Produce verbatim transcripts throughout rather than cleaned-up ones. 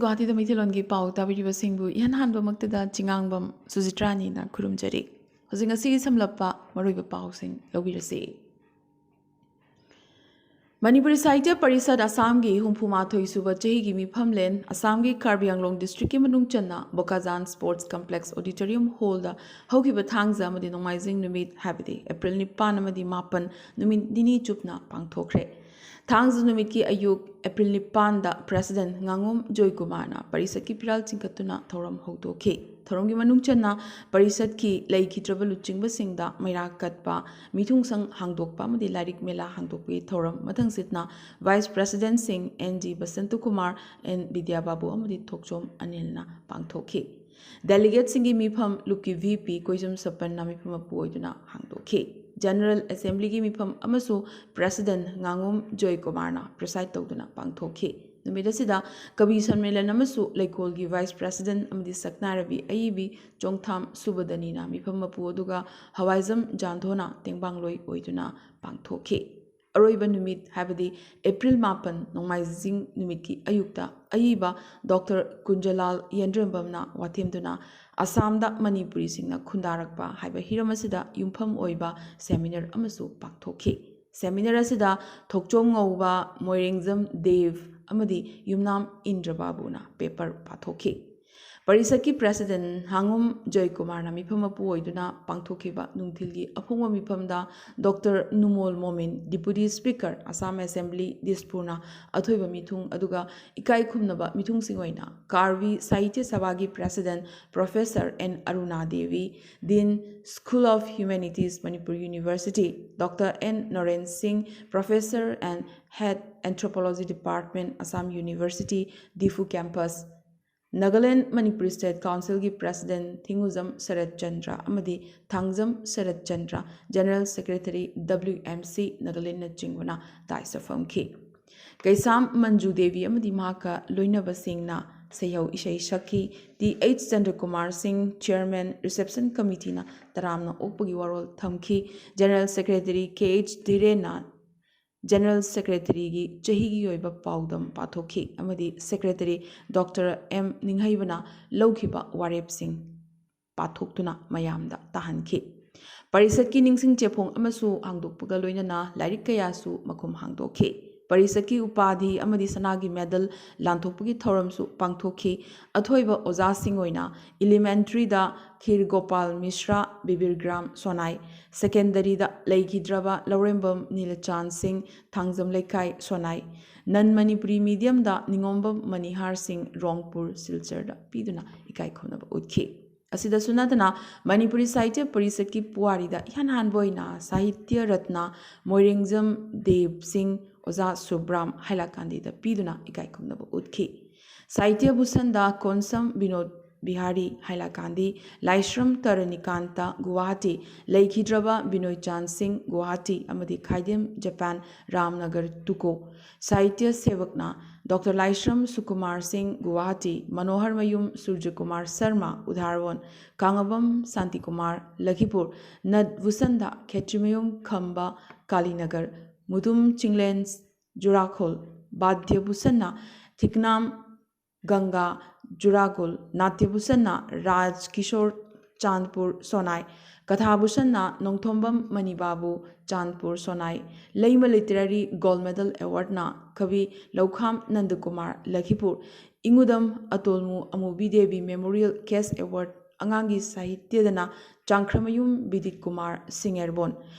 ꯒꯨꯋꯥꯍꯥꯇꯤꯗ ꯃꯩꯇꯩꯂꯣꯟꯒꯤ ꯄꯥꯎ ꯇꯥꯕꯤꯔꯤꯕꯁꯤꯡꯕꯨ ꯏꯍꯥꯟ ꯍꯥꯟꯕꯃꯛꯇꯗ ꯆꯤꯉꯥꯡꯕꯝ ꯁꯨꯖꯤꯇ꯭ꯔꯥꯅꯤꯅ ꯈꯨꯔꯨꯝꯖꯔꯤ꯫ ꯍꯧꯖꯤꯛ ꯉꯁꯤꯒꯤ ꯁꯝꯂꯞꯄ ꯃꯔꯨꯑꯣꯏꯕ ꯄꯥꯎꯁꯤꯡ ꯂꯧꯕꯤꯔꯁꯤ꯫ ꯃꯅꯤꯄꯨꯔꯤ ꯁꯥꯍꯤꯇ꯭ꯌ ꯄꯔꯤꯁꯠ ꯑꯁꯥꯝꯒꯤ ꯍꯨꯝꯐꯨ ꯃꯥꯊꯣꯏ ꯁꯨꯕ ꯆꯍꯤꯒꯤ ꯃꯤꯐꯝꯂꯦꯟ ꯑꯁꯥꯝꯒꯤ ꯀꯥꯔꯕꯤ ꯑꯪꯂꯣꯡ ꯗꯤꯁꯇ꯭ꯔꯤꯛꯀꯤ ꯃꯅꯨꯡ ꯆꯟꯅ ꯕꯣꯀꯥꯖꯥꯟ ꯁ꯭ꯄꯣꯔꯠꯁ ꯀꯝꯄ꯭ꯂꯦꯛꯁ ꯑꯣꯗꯤꯇꯣꯔꯤꯌꯝ ꯍꯣꯜꯗ ꯍꯧꯈꯤꯕ ꯊꯥꯡꯖ ꯑꯃꯗꯤ ꯅꯣꯡꯃꯥꯏꯖꯤꯡ ꯅꯨꯃꯤꯠ, ꯍꯥꯏꯕꯗꯤ ꯑꯦꯄ꯭ꯔꯤꯜ ꯅꯤꯄꯥꯟ ꯑꯃꯗꯤ ꯃꯥꯄꯟ, ꯅꯨꯃꯤꯠ ꯅꯤꯅꯤ ꯆꯨꯞꯅ ꯄꯥꯡꯊꯣꯛꯈ꯭ꯔꯦ꯫ ꯊꯥꯡꯖ ꯅꯨꯃꯤꯠꯀꯤ ꯑꯌꯨꯛ ꯑꯦꯄ꯭ꯔꯤꯜ ꯅꯤꯄꯥꯟꯗ ꯄ꯭ꯔꯦꯁꯤꯗꯦꯟꯠ ꯉꯥꯉꯣꯝ ꯖꯣꯏꯀꯨꯃꯥꯔꯅ ꯄꯔꯤꯁꯠꯀꯤ ꯐꯤꯔꯥꯜ ꯆꯤꯡꯈꯠꯇꯨꯅ ꯊꯧꯔꯝ ꯍꯧꯗꯣꯛꯈꯤ꯫ ꯊꯧꯔꯝꯒꯤ ꯃꯅꯨꯡ ꯆꯟꯅ ꯄꯔꯤꯁꯠꯀꯤ ꯂꯩꯈꯤꯗ꯭ꯔꯕ ꯂꯨꯆꯤꯡꯕꯁꯤꯡꯗ ꯃꯩꯔꯥ ꯀꯠꯄ, ꯃꯤꯊꯨꯡꯁꯪ ꯍꯥꯡꯗꯣꯛꯄ ꯑꯃꯗꯤ ꯂꯥꯏꯔꯤꯛ ꯃꯦꯂꯥ ꯍꯥꯡꯗꯣꯛꯄꯒꯤ ꯊꯧꯔꯝ ꯃꯊꯪꯁꯤꯠꯅ ꯚꯥꯏꯁ ꯄ꯭ꯔꯦꯁꯤꯗꯦꯟꯠꯁꯤꯡ ꯑꯦꯟ ꯖꯤ ꯕꯁꯟꯇꯀꯨꯃꯥꯔ, ꯑꯦꯟ ꯕꯤꯗ꯭ꯌꯥꯕꯥꯕꯨ ꯑꯃꯗꯤ ꯊꯣꯛꯆꯣꯝ ꯑꯅꯤꯜꯅ ꯄꯥꯡꯊꯣꯛꯈꯤ꯫ ꯗꯦꯂꯤꯒꯦꯠꯁꯤꯡꯒꯤ ꯃꯤꯐꯝ ꯂꯨꯞꯀꯤ ꯚꯤ ꯄꯤ ꯀꯣꯏꯖꯝ ꯁꯄꯟꯅ ꯃꯤꯐꯝ ꯃꯄꯨ ꯑꯣꯏꯗꯨꯅ ꯍꯥꯡꯗꯣꯛꯈꯤ꯫ ꯖꯦꯅꯔꯦꯜ ꯑꯦꯁꯦꯝꯕ꯭ꯂꯤꯒꯤ ꯃꯤꯐꯝ ꯑꯃꯁꯨ ꯄ꯭ꯔꯦꯁꯤꯗꯦꯟꯠ ꯉꯥꯉꯣꯝ ꯖꯣꯏꯀꯨꯃꯥꯔꯅ ꯄ꯭ꯔꯤꯁꯥꯏꯗ ꯇꯧꯗꯨꯅ ꯄꯥꯡꯊꯣꯛꯈꯤ꯫ ꯅꯨꯃꯤꯠ ꯑꯁꯤꯗ ꯀꯕꯤ ꯁꯝꯃꯦꯂꯟ ꯑꯃꯁꯨ ꯂꯩꯀꯣꯜꯒꯤ ꯚꯥꯏꯁ ꯄ꯭ꯔꯦꯁꯤꯗꯦꯟꯠ ꯑꯃꯗꯤ ꯁꯛꯅꯥꯏꯔꯕꯤ ꯑꯏꯕꯤ ꯆꯣꯡꯊꯥꯝ ꯁꯨꯕꯗꯅꯤꯅ ꯃꯤꯐꯝ ꯃꯄꯨ ꯑꯗꯨꯒ ꯍꯋꯥꯏꯖꯝ ꯖꯥꯟꯙꯣꯅ ꯇꯦꯡꯕꯥꯡꯂꯣꯏ ꯑꯣꯏꯗꯨꯅ ꯄꯥꯡꯊꯣꯛꯈꯤ꯫ ꯑꯔꯣꯏꯕ ꯅꯨꯃꯤꯠ, ꯍꯥꯏꯕꯗꯤ ꯑꯦꯄ꯭ꯔꯤꯜ ꯃꯥꯄꯟ, ꯅꯣꯡꯃꯥꯏꯖꯤꯡ ꯅꯨꯃꯤꯠꯀꯤ ꯑꯌꯨꯛꯇ ꯑꯏꯕ ꯗꯣꯛꯇꯔ ꯀꯨꯟꯖꯂꯥꯜ ꯌꯦꯟꯗ꯭ꯔꯦꯝꯕꯝꯅ ꯋꯥꯊꯦꯝꯗꯨꯅ ꯑꯁꯥꯝꯗ ꯃꯅꯤꯄꯨꯔꯤꯁꯤꯡꯅ ꯈꯨꯟꯗꯥꯔꯛꯄ ꯍꯥꯏꯕ ꯍꯤꯔꯝ ꯑꯁꯤꯗ ꯌꯨꯝꯐꯝ ꯑꯣꯏꯕ ꯁꯦꯃꯤꯅꯥꯔ ꯑꯃꯁꯨ ꯄꯥꯡꯊꯣꯛꯈꯤ꯫ ꯁꯦꯃꯤꯅꯥꯔ ꯑꯁꯤꯗ ꯊꯣꯛꯆꯣꯝ ꯉꯧꯕ, ꯃꯣꯏꯔꯦꯡꯖꯝ ꯗꯦꯕ ꯑꯃꯗꯤ ꯌꯨꯝꯅꯥꯝ ꯏꯟꯗ꯭ꯔ ꯕꯥꯕꯨꯅ ꯄꯦꯄꯔ ꯄꯥꯊꯣꯛꯈꯤ꯫ ꯄꯔꯤꯁꯠꯀꯤ ꯄ꯭ꯔꯦꯁꯤꯗꯦꯟꯠ ꯍꯥꯉꯣꯝ ꯖꯣꯏꯀꯨꯃꯥꯔꯅ ꯃꯤꯐꯝ ꯃꯄꯨ ꯑꯣꯏꯗꯨꯅ ꯄꯥꯡꯊꯣꯛꯈꯤꯕ ꯅꯨꯡꯊꯤꯜꯒꯤ ꯑꯐꯣꯡꯕ ꯃꯤꯐꯝꯗ doctor Numol Momin, deputy speaker, Assam assembly, ꯗꯤꯁꯄꯨꯔꯅ ꯑꯊꯣꯏꯕ ꯃꯤꯊꯨꯡ, ꯑꯗꯨꯒ ꯏꯀꯥꯏ ꯈꯨꯝꯅꯕ ꯃꯤꯊꯨꯡꯁꯤꯡ ꯑꯣꯏꯅ ꯀꯥꯔꯕꯤ ꯁꯥꯍꯤꯇ꯭ꯌ ꯁꯚꯥꯒꯤ president professor N Aruna Devi, dean, school of humanities, Manipur university, doctor N Noren Singh, professor N head, anthropology department, Assam university, Diphu campus, Nagalen Manipuri state ꯀꯥꯎꯟꯁꯤꯜꯒꯤ ꯄ꯭ꯔꯦꯁꯤꯗꯦꯟꯠ ꯊꯤꯡꯉꯨꯖꯝ ꯁꯔꯠ ꯆꯟꯗ꯭ꯔ ꯑꯃꯗꯤ Thangjam Sarat Chandra, general secretary, W M C ꯅꯥꯒꯥꯂꯦꯟꯅꯆꯤꯡꯕꯅ ꯗꯥꯏꯁꯇ ꯐꯝꯈꯤ꯫ ꯀꯩꯁꯥꯝ ꯃꯟꯖꯨ ꯗꯦꯕꯤ ꯑꯃꯗꯤ ꯃꯍꯥꯛꯀ ꯂꯣꯏꯅꯕꯁꯤꯡꯅ ꯁꯩꯍꯧ ꯏꯁꯩ ꯁꯛꯈꯤ꯫ ꯇꯤ ꯑꯩꯆ ꯆꯟꯗ꯭ꯔꯀꯨꯃꯥꯔ ꯁꯤꯡ, ꯆꯤꯌꯔꯃꯦꯟ, ꯔꯤꯁꯦꯞꯁꯟ ꯀꯃꯤꯇꯤꯅ ꯇꯔꯥꯝꯅ ꯑꯣꯛꯄꯒꯤ ꯋꯥꯔꯣꯜ ꯊꯝꯈꯤ꯫ ꯖꯦꯅꯔꯦꯜ ꯁꯦꯀ꯭ꯔꯦꯇꯔꯤ ꯀꯦ ꯑꯩꯆ ꯙꯤꯔꯦꯟꯅ ꯖꯦꯅꯔꯦꯜ ꯁꯦꯀ꯭ꯔꯦꯇꯔꯤꯒꯤ ꯆꯍꯤꯒꯤ ꯑꯣꯏꯕ ꯄꯥꯎꯗꯝ ꯄꯥꯊꯣꯛꯈꯤ ꯑꯃꯗꯤ ꯁꯦꯀ꯭ꯔꯦꯇꯔꯤ ꯗꯣꯛꯇꯔ ꯑꯦꯝ ꯅꯤꯡꯍꯩꯕꯅ ꯂꯧꯈꯤꯕ ꯋꯥꯔꯦꯞꯁꯤꯡ ꯄꯥꯊꯣꯛꯇꯨꯅ ꯃꯌꯥꯝꯗ ꯇꯥꯍꯟꯈꯤ꯫ ꯄꯔꯤꯁꯠꯀꯤ ꯅꯤꯡꯁꯤꯡ ꯆꯦꯐꯣꯡ ꯑꯃꯁꯨ ꯍꯥꯡꯗꯣꯛꯄꯒ ꯂꯣꯏꯅꯅ ꯂꯥꯏꯔꯤꯛ ꯀꯌꯥꯁꯨ ꯃꯈꯨꯝ ꯍꯥꯡꯗꯣꯛꯈꯤ꯫ ꯄꯔꯤꯁꯠꯀꯤ ꯎꯄꯥꯙꯤ ꯑꯃꯗꯤ ꯁꯅꯥꯒꯤ ꯃꯦꯗꯜ ꯂꯥꯟꯊꯣꯛꯄꯒꯤ ꯊꯧꯔꯝꯁꯨ ꯄꯥꯡꯊꯣꯛꯈꯤ꯫ ꯑꯊꯣꯏꯕ ꯑꯣꯖꯥꯁꯤꯡ ꯑꯣꯏꯅ ꯏꯂꯤꯃꯦꯟꯇꯔꯤꯗ ꯈꯤꯔ ꯒꯣꯄꯥꯜ ꯃꯤꯁ꯭ꯔꯥ, ꯕꯤꯕꯤꯔꯒ꯭ꯔꯥꯝ ꯁꯣꯅꯥꯏ, ꯁꯦꯀꯦꯟꯗꯔꯤꯗ ꯂꯩꯈꯤꯗ꯭ꯔꯕ ꯂꯧꯔꯦꯝꯕꯝ ꯅꯤꯂꯆꯥꯟ ꯁꯤꯡ, ꯊꯥꯡꯖꯝ ꯂꯩꯀꯥꯏ ꯁꯣꯅꯥꯏ, ꯅꯟ ꯃꯅꯤꯄꯨꯔꯤ ꯃꯤꯗꯤꯌꯝꯗ ꯅꯤꯉꯣꯝꯕꯝ ꯃꯅꯤꯍꯥꯔ ꯁꯤꯡ, ꯔꯣꯡꯄꯨꯔ ꯁꯤꯜꯆꯔꯗ ꯄꯤꯗꯨꯅ ꯏꯀꯥꯏ ꯈꯨꯝꯅꯕ ꯎꯠꯈꯤ꯫ ꯑꯁꯤꯗꯁꯨ ꯅꯠꯇꯅ ꯃꯅꯤꯄꯨꯔꯤ ꯁꯥꯍꯤꯇ꯭ꯌ ꯄꯔꯤꯁꯠꯀꯤ ꯄꯨꯋꯥꯔꯤꯗ ꯏꯍꯥꯟ ꯍꯥꯟꯕ ꯑꯣꯏꯅ ꯁꯥꯍꯤꯇ꯭ꯌ ꯔꯠꯅ ꯃꯣꯏꯔꯦꯡꯖꯝ ꯗꯦꯕ ꯁꯤꯡ, ꯑꯣꯖꯥ ꯁꯨꯕ꯭ꯔꯥꯝ ꯍꯥꯏꯂꯥꯀꯥꯟꯗꯤꯗ ꯄꯤꯗꯨꯅ ꯏꯀꯥꯏ ꯈꯨꯝꯅꯕ ꯎꯠꯈꯤ꯫ ꯁꯥꯍꯤꯇ꯭ꯌ ꯚꯨꯁꯟꯗ ꯀꯣꯟꯁꯝ ꯕꯤꯅꯣꯗ ꯕꯤꯍꯥꯔꯤ ꯍꯥꯏꯂꯥꯀꯥꯟꯗꯤ, ꯂꯥꯏꯁ꯭ꯔꯝ ꯇꯔꯅꯤꯀꯥꯟꯇ ꯒꯨꯋꯥꯍꯥꯇꯤ, ꯂꯩꯈꯤꯗ꯭ꯔꯕ ꯕꯤꯅꯣꯏ ꯆꯥꯟ ꯁꯤꯡ ꯒꯨꯋꯥꯍꯥꯇꯤ ꯑꯃꯗꯤ ꯈꯥꯏꯗꯦꯝ ꯖꯄꯥꯟ ꯔꯥꯝꯅꯒꯔ ꯇꯨꯀꯣ꯫ ꯁꯥꯍꯤꯇ꯭ꯌ ꯁꯦꯕꯛꯅ ꯗꯣꯛꯇꯔ ꯂꯥꯏꯁ꯭ꯔꯝ ꯁꯨꯀꯨꯃꯥꯔ ꯁꯤꯡ ꯒꯨꯋꯥꯍꯥꯇꯤ, ꯃꯅꯣꯍꯔ ꯃꯌꯨꯝ ꯁꯨꯔꯖꯀꯨꯃꯥꯔ ꯁꯔꯃ ꯎꯙꯥꯔꯋꯣꯟ, ꯀꯥꯉꯕꯝ ꯁꯥꯟꯇꯤꯀꯨꯃꯥꯔ ꯂꯈꯤꯄꯨꯔ, ꯅꯠ ꯚꯨꯁꯟꯗ ꯈꯦꯇ꯭ꯔꯤꯃꯌꯨꯝ ꯈꯝꯕ ꯀꯥꯂꯤꯅꯒꯔ, ꯃꯨꯗꯨꯝ ꯆꯤꯡꯂꯦꯟ ꯖꯨꯔꯥꯈꯣꯜ, ꯕꯥꯗ꯭ꯌ ꯚꯨꯁꯟꯅ ꯊꯤꯛꯅꯥꯝ ꯒꯪꯒꯥ ꯖꯨꯔꯥꯒꯨꯜ, ꯅꯥꯇ꯭ꯌ ꯚꯨꯁꯟꯅ ꯔꯥꯖ ꯀꯤꯁꯣꯔ ꯆꯥꯟꯗꯄꯨꯔ ꯁꯣꯅꯥꯏ, ꯀꯊꯥ ꯚꯨꯁꯟꯅ ꯅꯣꯡꯊꯣꯝꯕꯝ ꯃꯅꯤꯕꯥꯕꯨ Chandpur Sonai, Leima literary gold medal ꯑꯦꯋꯥꯔꯗꯅ ꯀꯕꯤ ꯂꯧꯈꯥꯝ ꯅꯟꯗꯀꯨꯃꯥꯔ ꯂꯈꯤꯄꯨꯔ, ꯏꯉꯨꯗꯝ ꯑꯇꯣꯜꯃꯨ ꯑꯃꯨꯕꯤ ꯗꯦꯕꯤ ꯃꯦꯃꯣꯔꯤꯌꯦꯜ ꯀꯦꯁ ꯑꯦꯋꯥꯔꯗ ꯑꯉꯥꯡꯒꯤ ꯁꯥꯍꯤꯇ꯭ꯌꯗꯅ ꯆꯥꯡꯈ꯭ꯔꯃꯌꯨꯝ ꯕꯤꯗꯤꯠ ꯀꯨꯃꯥꯔ ꯁꯤꯡ ꯑꯦꯔꯕꯣꯟ,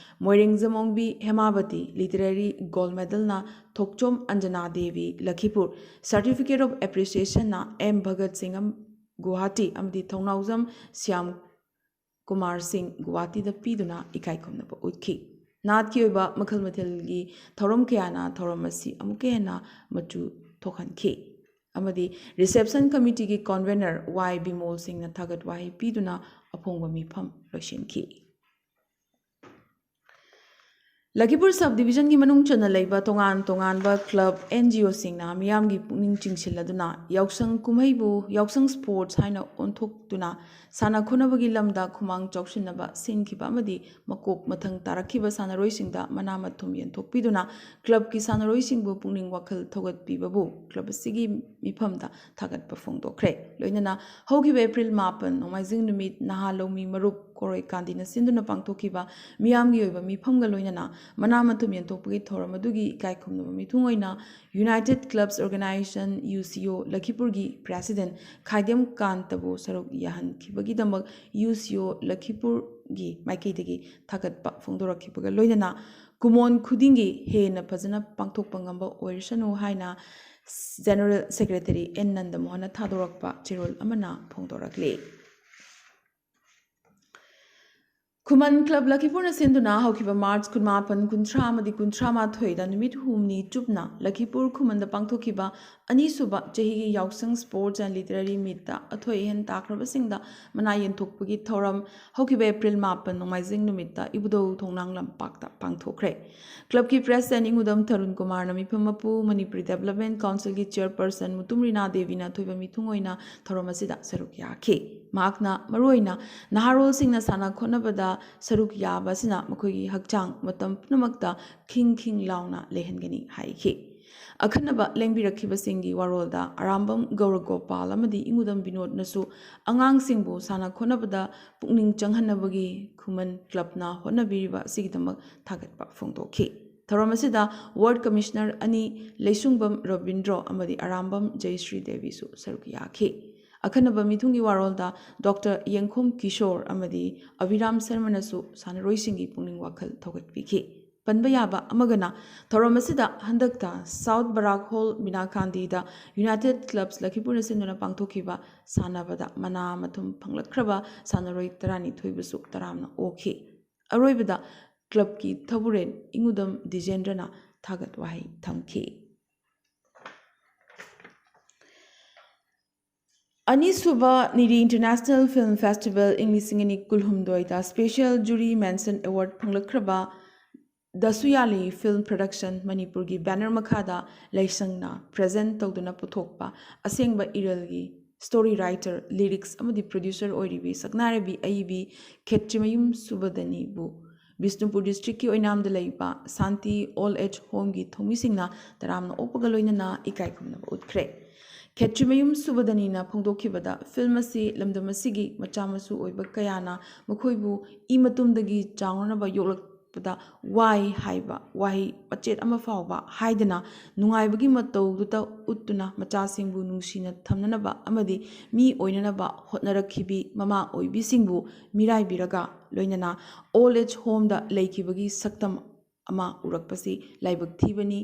ꯃꯣꯏꯔꯦꯡꯖꯝ ꯑꯣꯡꯕꯤ ꯍꯦꯃꯥꯕꯇꯤ ꯂꯤꯇꯔꯦꯔꯤ ꯒꯣꯜꯗ ꯃꯦꯗꯜꯅ ꯊꯣꯛꯆꯣꯝ ꯑꯟꯖꯅꯥ ꯗꯦꯕꯤ ꯂꯈꯤꯄꯨꯔ, ꯁꯥꯔꯇꯤꯐꯤꯀꯦꯠ ꯑꯣꯐ ꯑꯦꯄ꯭ꯔꯤꯁꯤꯌꯦꯁꯟꯅ ꯑꯦꯝ ꯚꯒꯠ ꯁꯤꯡ ꯑꯝ-, ꯒꯨꯋꯥꯍꯥꯇꯤ ꯑꯃꯗꯤ ꯊꯧꯅꯥꯎꯖꯝ ꯁ꯭ꯌꯥꯝ ꯀꯨꯃꯥꯔ ꯁꯤꯡ ꯒꯨꯋꯥꯍꯥꯇꯤꯗ ꯄꯤꯗꯨꯅ ꯏꯀꯥꯏ ꯈꯨꯝꯅꯕ ꯎꯠꯈꯤ꯫ ꯅꯥꯠꯀꯤ ꯑꯣꯏꯕ ꯃꯈꯜ ꯃꯊꯦꯜꯒꯤ ꯊꯧꯔꯝ ꯀꯌꯥꯅ ꯊꯧꯔꯝ ꯑꯁꯤ ꯑꯃꯨꯛꯀ ꯍꯦꯟꯅ ꯃꯆꯨ ꯊꯣꯛꯍꯟꯈꯤ꯫ ꯑꯃꯗꯤ ꯔꯤꯁꯦꯞꯁꯟ ꯀꯃꯤꯇꯤꯒꯤ ꯀꯣꯟꯚꯦꯅꯔ ꯋꯥꯏ ꯕꯤꯃꯣꯜ ꯁꯤꯡꯅ ꯊꯥꯒꯠ ꯋꯥꯍꯩ ꯄꯤꯗꯨꯅ ꯑꯐꯣꯡꯕ ꯃꯤꯐꯝ ꯂꯣꯏꯁꯤꯟꯈꯤ꯫ ꯂꯈꯤꯄꯨꯔ ꯁꯕ ꯗꯤꯕꯤꯖꯟꯒꯤ ꯃꯅꯨꯡ ꯆꯟꯅ ꯂꯩꯕ ꯇꯣꯉꯥꯟ ꯇꯣꯉꯥꯟꯕ ꯀ꯭ꯂꯕ, ꯑꯦꯟ ꯖꯤ ꯑꯣꯁꯤꯡꯅ ꯃꯤꯌꯥꯝꯒꯤ ꯄꯨꯛꯅꯤꯡ ꯆꯤꯡꯁꯤꯜꯂꯗꯨꯅ ꯌꯥꯎꯁꯪ ꯀꯨꯝꯍꯩꯕꯨ ꯌꯥꯎꯁꯪ ꯁ꯭ꯄꯣꯔꯠꯁ ꯍꯥꯏꯅ ꯑꯣꯟꯊꯣꯛꯇꯨꯅ ꯁꯥꯟꯅ ꯈꯣꯠꯅꯕꯒꯤ ꯂꯝꯗ ꯈꯨꯃꯥꯡ ꯆꯥꯎꯁꯤꯟꯅꯕ ꯁꯤꯟꯈꯤꯕ ꯑꯃꯗꯤ ꯃꯀꯣꯛ ꯃꯊꯪ ꯇꯥꯔꯛꯈꯤꯕ ꯁꯥꯟꯅꯔꯣꯏꯁꯤꯡꯗ ꯃꯅꯥ ꯃꯊꯨꯝ ꯌꯦꯟꯊꯣꯛꯄꯤꯗꯨꯅ ꯀ꯭ꯂꯕꯀꯤ ꯁꯥꯟꯅꯔꯣꯏꯁꯤꯡꯕꯨ ꯄꯨꯛꯅꯤꯡ ꯋꯥꯈꯜ ꯊꯧꯒꯠꯄꯤꯕꯕꯨ ꯀ꯭ꯂꯕ ꯑꯁꯤꯒꯤ ꯃꯤꯐꯝꯗ ꯊꯥꯒꯠꯄ ꯐꯣꯡꯗꯣꯛꯈ꯭ꯔꯦ꯫ ꯂꯣꯏꯅꯅ ꯍꯧꯈꯤꯕ ꯑꯦꯄ꯭ꯔꯤꯜ ꯃꯥꯄꯟ, ꯅꯣꯡꯃꯥꯏꯖꯤꯡ ꯅꯨꯃꯤꯠ, ꯅꯍꯥ ꯂꯧꯃꯤ ꯃꯔꯨꯞ ꯀꯣꯔꯣꯏ ꯀꯥꯟꯗꯤꯅ ꯁꯤꯟꯗꯨꯅ ꯄꯥꯡꯊꯣꯛꯈꯤꯕ ꯃꯤꯌꯥꯝꯒꯤ ꯑꯣꯏꯕ ꯃꯤꯐꯝꯒ ꯂꯣꯏꯅꯅ ꯃꯅꯥ ꯃꯊꯨꯝ ꯌꯦꯟꯊꯣꯛꯄꯒꯤ ꯊꯧꯔꯝ ꯑꯗꯨꯒꯤ ꯏꯀꯥꯏ ꯈꯨꯝꯅꯕ ꯃꯤꯊꯨꯡ ꯑꯣꯏꯅ United Clubs Organisation, ꯌꯨ ꯁꯤ ꯑꯣ, ꯂꯈꯤꯄꯨꯔꯒꯤ ꯄ꯭ꯔꯦꯁꯤꯗꯦꯟ ꯈꯥꯏꯗꯦꯝ ꯀꯥꯟꯇꯕꯨ ꯁꯔꯨꯛ ꯌꯥꯍꯟꯈꯤꯕꯒꯤꯗꯃꯛ ꯌꯨ ꯁꯤ ꯑꯣ ꯂꯈꯤꯄꯨꯔꯒꯤ ꯃꯥꯏꯀꯩꯗꯒꯤ ꯊꯥꯒꯠꯄ ꯐꯣꯡꯗꯣꯔꯛꯈꯤꯕꯒ ꯂꯣꯏꯅꯅ ꯀꯨꯃꯣꯟ ꯈꯨꯗꯤꯡꯒꯤ ꯍꯦꯟꯅ ꯐꯖꯅ ꯄꯥꯡꯊꯣꯛꯄ ꯉꯝꯕ ꯑꯣꯏꯔꯁꯅꯨ ꯍꯥꯏꯅ ꯖꯦꯅꯔꯦꯜ ꯁꯦꯀ꯭ꯔꯦꯇꯔꯤ ꯑꯦꯟ ꯅꯟꯗꯃꯣꯍꯟꯅ ꯊꯥꯗꯣꯔꯛꯄ ꯆꯦꯔꯣꯜ ꯑꯃꯅ ꯐꯣꯡꯗꯣꯔꯛꯂꯤ꯫ ꯈꯨꯃꯟ ꯀ꯭ꯂꯕ ꯂꯈꯤꯄꯨꯔꯅ ꯁꯤꯟꯗꯨꯅ ꯍꯧꯈꯤꯕ ꯃꯥꯔꯆ ꯀꯨꯟꯃꯥꯄꯟ, ꯀꯨꯟꯊ꯭ꯔꯥ ꯑꯃꯗꯤ ꯀꯨꯟꯊ꯭ꯔꯥ ꯃꯥꯊꯣꯏꯗ ꯅꯨꯃꯤꯠ ꯍꯨꯝꯅꯤ ꯆꯨꯞꯅ ꯂꯈꯤꯄꯨꯔ ꯈꯨꯃꯟꯗ ꯄꯥꯡꯊꯣꯛꯈꯤꯕ ꯑꯅꯤꯁꯨꯕ ꯆꯍꯤꯒꯤ ꯌꯥꯎꯁꯪ Sports and Literary Meetꯇ ꯑꯊꯣꯏ ꯑꯍꯦꯟ ꯇꯥꯈ꯭ꯔꯕꯁꯤꯡꯗ ꯃꯅꯥ ꯌꯦꯟꯊꯣꯛꯄꯒꯤ ꯊꯧꯔꯝ ꯍꯧꯈꯤꯕ ꯑꯦꯄ꯭ꯔꯤꯜ ꯃꯥꯄꯟ, ꯅꯣꯡꯃꯥꯏꯖꯤꯡ ꯅꯨꯃꯤꯠꯇ ꯏꯕꯨꯙꯧ ꯊꯣꯡꯅꯥꯡ ꯂꯝꯄꯥꯛꯇ ꯄꯥꯡꯊꯣꯛꯈ꯭ꯔꯦ꯫ ꯀ꯭ꯂꯕꯀꯤ ꯄ꯭ꯔꯦꯁꯤꯗꯦꯟ ꯏꯉꯨꯗꯝ ꯊꯔꯨꯟ ꯀꯨꯃꯥꯔꯅ ꯃꯤꯐꯝ ꯃꯄꯨ, ꯃꯅꯤꯄꯨꯔꯤ ꯗꯦꯕꯂꯞꯃꯦꯟ ꯀꯥꯎꯟꯁꯤꯜꯒꯤ ꯆꯤꯌꯔꯄꯔꯁꯟ ꯃꯨꯇꯨꯝ ꯔꯤꯅꯥ ꯗꯦꯕꯤꯅ ꯑꯊꯣꯏꯕ ꯃꯤꯊꯨꯡ ꯑꯣꯏꯅ ꯊꯧꯔꯝ ꯑꯁꯤꯗ ꯁꯔꯨꯛ ꯌꯥꯈꯤ꯫ ꯃꯍꯥꯛꯅ ꯃꯔꯨꯑꯣꯏꯅ ꯅꯍꯥꯔꯣꯜꯁꯤꯡꯅ ꯁꯥꯟꯅ ꯈꯣꯠꯅꯕꯗ ꯁꯔꯨꯛ ꯌꯥꯕ ꯑꯁꯤꯅ ꯃꯈꯣꯏꯒꯤ ꯍꯛꯆꯥꯡ ꯃꯇꯝ ꯄꯨꯝꯅꯃꯛꯇ ꯈꯤꯡ ꯈꯤꯡ ꯂꯥꯎꯅ ꯂꯩꯍꯟꯒꯅꯤ ꯍꯥꯏꯈꯤ꯫ ꯑꯈꯟꯅꯕ ꯂꯦꯡꯕꯤꯔꯛꯈꯤꯕꯁꯤꯡꯒꯤ ꯋꯥꯔꯣꯜꯗ ꯑꯔꯥꯝꯕꯝ ꯒꯧꯔꯒꯣꯄꯥꯜ ꯑꯃꯗꯤ ꯏꯉꯨꯗꯝ ꯕꯤꯅꯣꯗꯅꯁꯨ ꯑꯉꯥꯡꯁꯤꯡꯕꯨ ꯁꯥꯟꯅ ꯈꯣꯠꯅꯕꯗ ꯄꯨꯛꯅꯤꯡ ꯆꯪꯍꯟꯅꯕꯒꯤ ꯈꯨꯃꯟ ꯀ꯭ꯂꯕꯅ ꯍꯣꯠꯅꯕꯤꯔꯤꯕ ꯑꯁꯤꯒꯤꯗꯃꯛ ꯊꯥꯒꯠꯄ ꯐꯣꯡꯗꯣꯛꯈꯤ꯫ ꯊꯧꯔꯝ ꯑꯁꯤꯗ ꯋꯥꯔꯗ ꯀꯃꯤꯁꯅꯔ ꯑꯅꯤ ꯂꯩꯁꯨꯡꯕꯝ ꯔꯕꯤꯟꯗ꯭ꯔꯣ ꯑꯃꯗꯤ ꯑꯔꯥꯝꯕꯝ ꯖꯌꯁ꯭ꯔꯤ ꯗꯦꯕꯤꯁꯨ ꯁꯔꯨꯛ ꯌꯥꯈꯤ꯫ ꯑꯈꯟꯅꯕ ꯃꯤꯊꯨꯡꯒꯤ ꯋꯥꯔꯣꯜꯗ ꯗꯣꯛꯇꯔ ꯌꯦꯡꯈꯣꯝ ꯀꯤꯁꯣꯔ ꯑꯃꯗꯤ ꯑꯕꯤꯔꯥꯝ ꯁꯔꯃꯅꯁꯨ ꯁꯥꯟꯅꯔꯣꯏꯁꯤꯡꯒꯤ ꯄꯨꯛꯅꯤꯡ ꯋꯥꯈꯜ ꯊꯧꯒꯠꯄꯤꯈꯤ꯫ ꯄꯟꯕ ꯌꯥꯕ ꯑꯃꯒꯅ, ꯊꯧꯔꯝ ꯑꯁꯤꯗ ꯍꯟꯗꯛꯇ ꯁꯥꯎꯠ ꯕꯔꯥꯛ ꯍꯣꯜ ꯕꯤꯅꯥꯀꯥꯟꯗꯤꯗ United Clubs ꯂꯈꯤꯄꯨꯔꯅ ꯁꯤꯟꯗꯨꯅ ꯄꯥꯡꯊꯣꯛꯈꯤꯕ ꯁꯥꯟꯅꯕꯗ ꯃꯅꯥ ꯃꯊꯨꯝ ꯐꯪꯂꯛꯈ꯭ꯔꯕ ꯁꯥꯟꯅꯔꯣꯏ ꯇꯔꯥꯅꯤꯊꯣꯏꯕꯨꯁꯨ ꯇꯔꯥꯝꯅ ꯑꯣꯛꯈꯤ꯫ ꯑꯔꯣꯏꯕꯗ ꯀ꯭ꯂꯕꯀꯤ ꯊꯧꯕꯨꯔꯦꯟ ꯏꯉꯨꯗꯝ ꯗꯤꯖꯦꯟꯗ꯭ꯔꯅ ꯊꯥꯒꯠ ꯋꯥꯍꯩ ꯊꯝꯈꯤ꯫ ꯑꯅꯤꯁꯨꯕ ꯅꯤꯔꯤ International Film Festival ꯏꯪ ꯂꯤꯁꯤꯡ ꯑꯅꯤ ꯀꯨꯟꯍꯨꯝꯗꯣꯏꯗ Special Jury Mention Award ꯐꯪꯂꯛꯈ꯭ꯔꯕ ꯗꯁꯨꯌꯥꯂꯤ ꯐꯤꯜꯝ ꯄ꯭ꯔꯗꯛꯁꯟ ꯃꯅꯤꯄꯨꯔꯒꯤ ꯕꯦꯅꯔ ꯃꯈꯥꯗ ꯂꯩꯁꯪꯅ ꯄ꯭ꯔꯦꯖꯦꯟ ꯇꯧꯗꯨꯅ ꯄꯨꯊꯣꯛꯄ ꯑꯁꯦꯡꯕ ꯏꯔꯜꯒꯤ ꯁ꯭ꯇꯣꯔꯤ ꯔꯥꯏꯇꯔ, ꯂꯤꯔꯤꯛꯁ ꯑꯃꯗꯤ ꯄ꯭ꯔꯣꯗ꯭ꯌꯨꯁꯔ ꯑꯣꯏꯔꯤꯕꯤ ꯁꯛꯅꯥꯏꯔꯕꯤ ꯑꯏꯕꯤ ꯈꯦꯇ꯭ꯔꯤꯃꯌꯨꯝ ꯁꯨꯕꯗꯅꯤꯕꯨ ꯕꯤꯁꯅꯨꯄꯨꯔ ꯗꯤꯁꯇ꯭ꯔꯤꯛꯀꯤ ꯑꯣꯏꯅꯥꯝꯗ ꯂꯩꯕ ꯁꯥꯟꯇꯤ ꯑꯣꯜ ꯑꯦꯖ ꯍꯣꯝꯒꯤ ꯊꯧꯃꯤꯁꯤꯡꯅ ꯇꯔꯥꯝꯅ ꯑꯣꯛꯄꯒ ꯂꯣꯏꯅꯅ ꯏꯀꯥꯏ ꯈꯨꯝꯅꯕ ꯎꯠꯈ꯭ꯔꯦ꯫ ꯈꯦꯇ꯭ꯔꯤꯃꯌꯨꯝ ꯁꯨꯕꯗꯅꯤꯅ ꯐꯣꯡꯗꯣꯛꯈꯤꯕꯗ, ꯐꯤꯜꯝ ꯑꯁꯤ ꯂꯝꯗꯝ ꯑꯁꯤꯒꯤ ꯃꯆꯥ ꯃꯁꯨ ꯑꯣꯏꯕ ꯀꯌꯥꯅ ꯃꯈꯣꯏꯕꯨ ꯏ ꯃꯇꯨꯝꯗꯒꯤ ꯆꯥꯎꯅꯅꯕ ꯌꯣꯛꯂꯛꯄꯗ ꯋꯥꯏ ꯍꯥꯏꯕ ꯋꯥꯍꯩ ꯃꯆꯦꯠ ꯑꯃ ꯐꯥꯎꯕ ꯍꯥꯏꯗꯅ ꯅꯨꯡꯉꯥꯏꯕꯒꯤ ꯃꯇꯧꯗꯨꯇ ꯎꯠꯇꯨꯅ ꯃꯆꯥꯁꯤꯡꯕꯨ ꯅꯨꯡꯁꯤꯅ ꯊꯝꯅꯅꯕ ꯑꯃꯗꯤ ꯃꯤ ꯑꯣꯏꯅꯅꯕ ꯍꯣꯠꯅꯔꯛꯈꯤꯕꯤ ꯃꯃꯥ ꯑꯣꯏꯕꯤꯁꯤꯡꯕꯨ ꯃꯤꯔꯥꯏꯕꯤꯔꯒ ꯂꯣꯏꯅꯅ ꯑꯣꯜ ꯑꯦꯖ ꯍꯣꯝꯗ ꯂꯩꯈꯤꯕꯒꯤ ꯁꯛꯇꯝ ꯑꯃ ꯎꯔꯛꯄꯁꯤ ꯂꯥꯏꯕꯛ ꯊꯤꯕꯅꯤ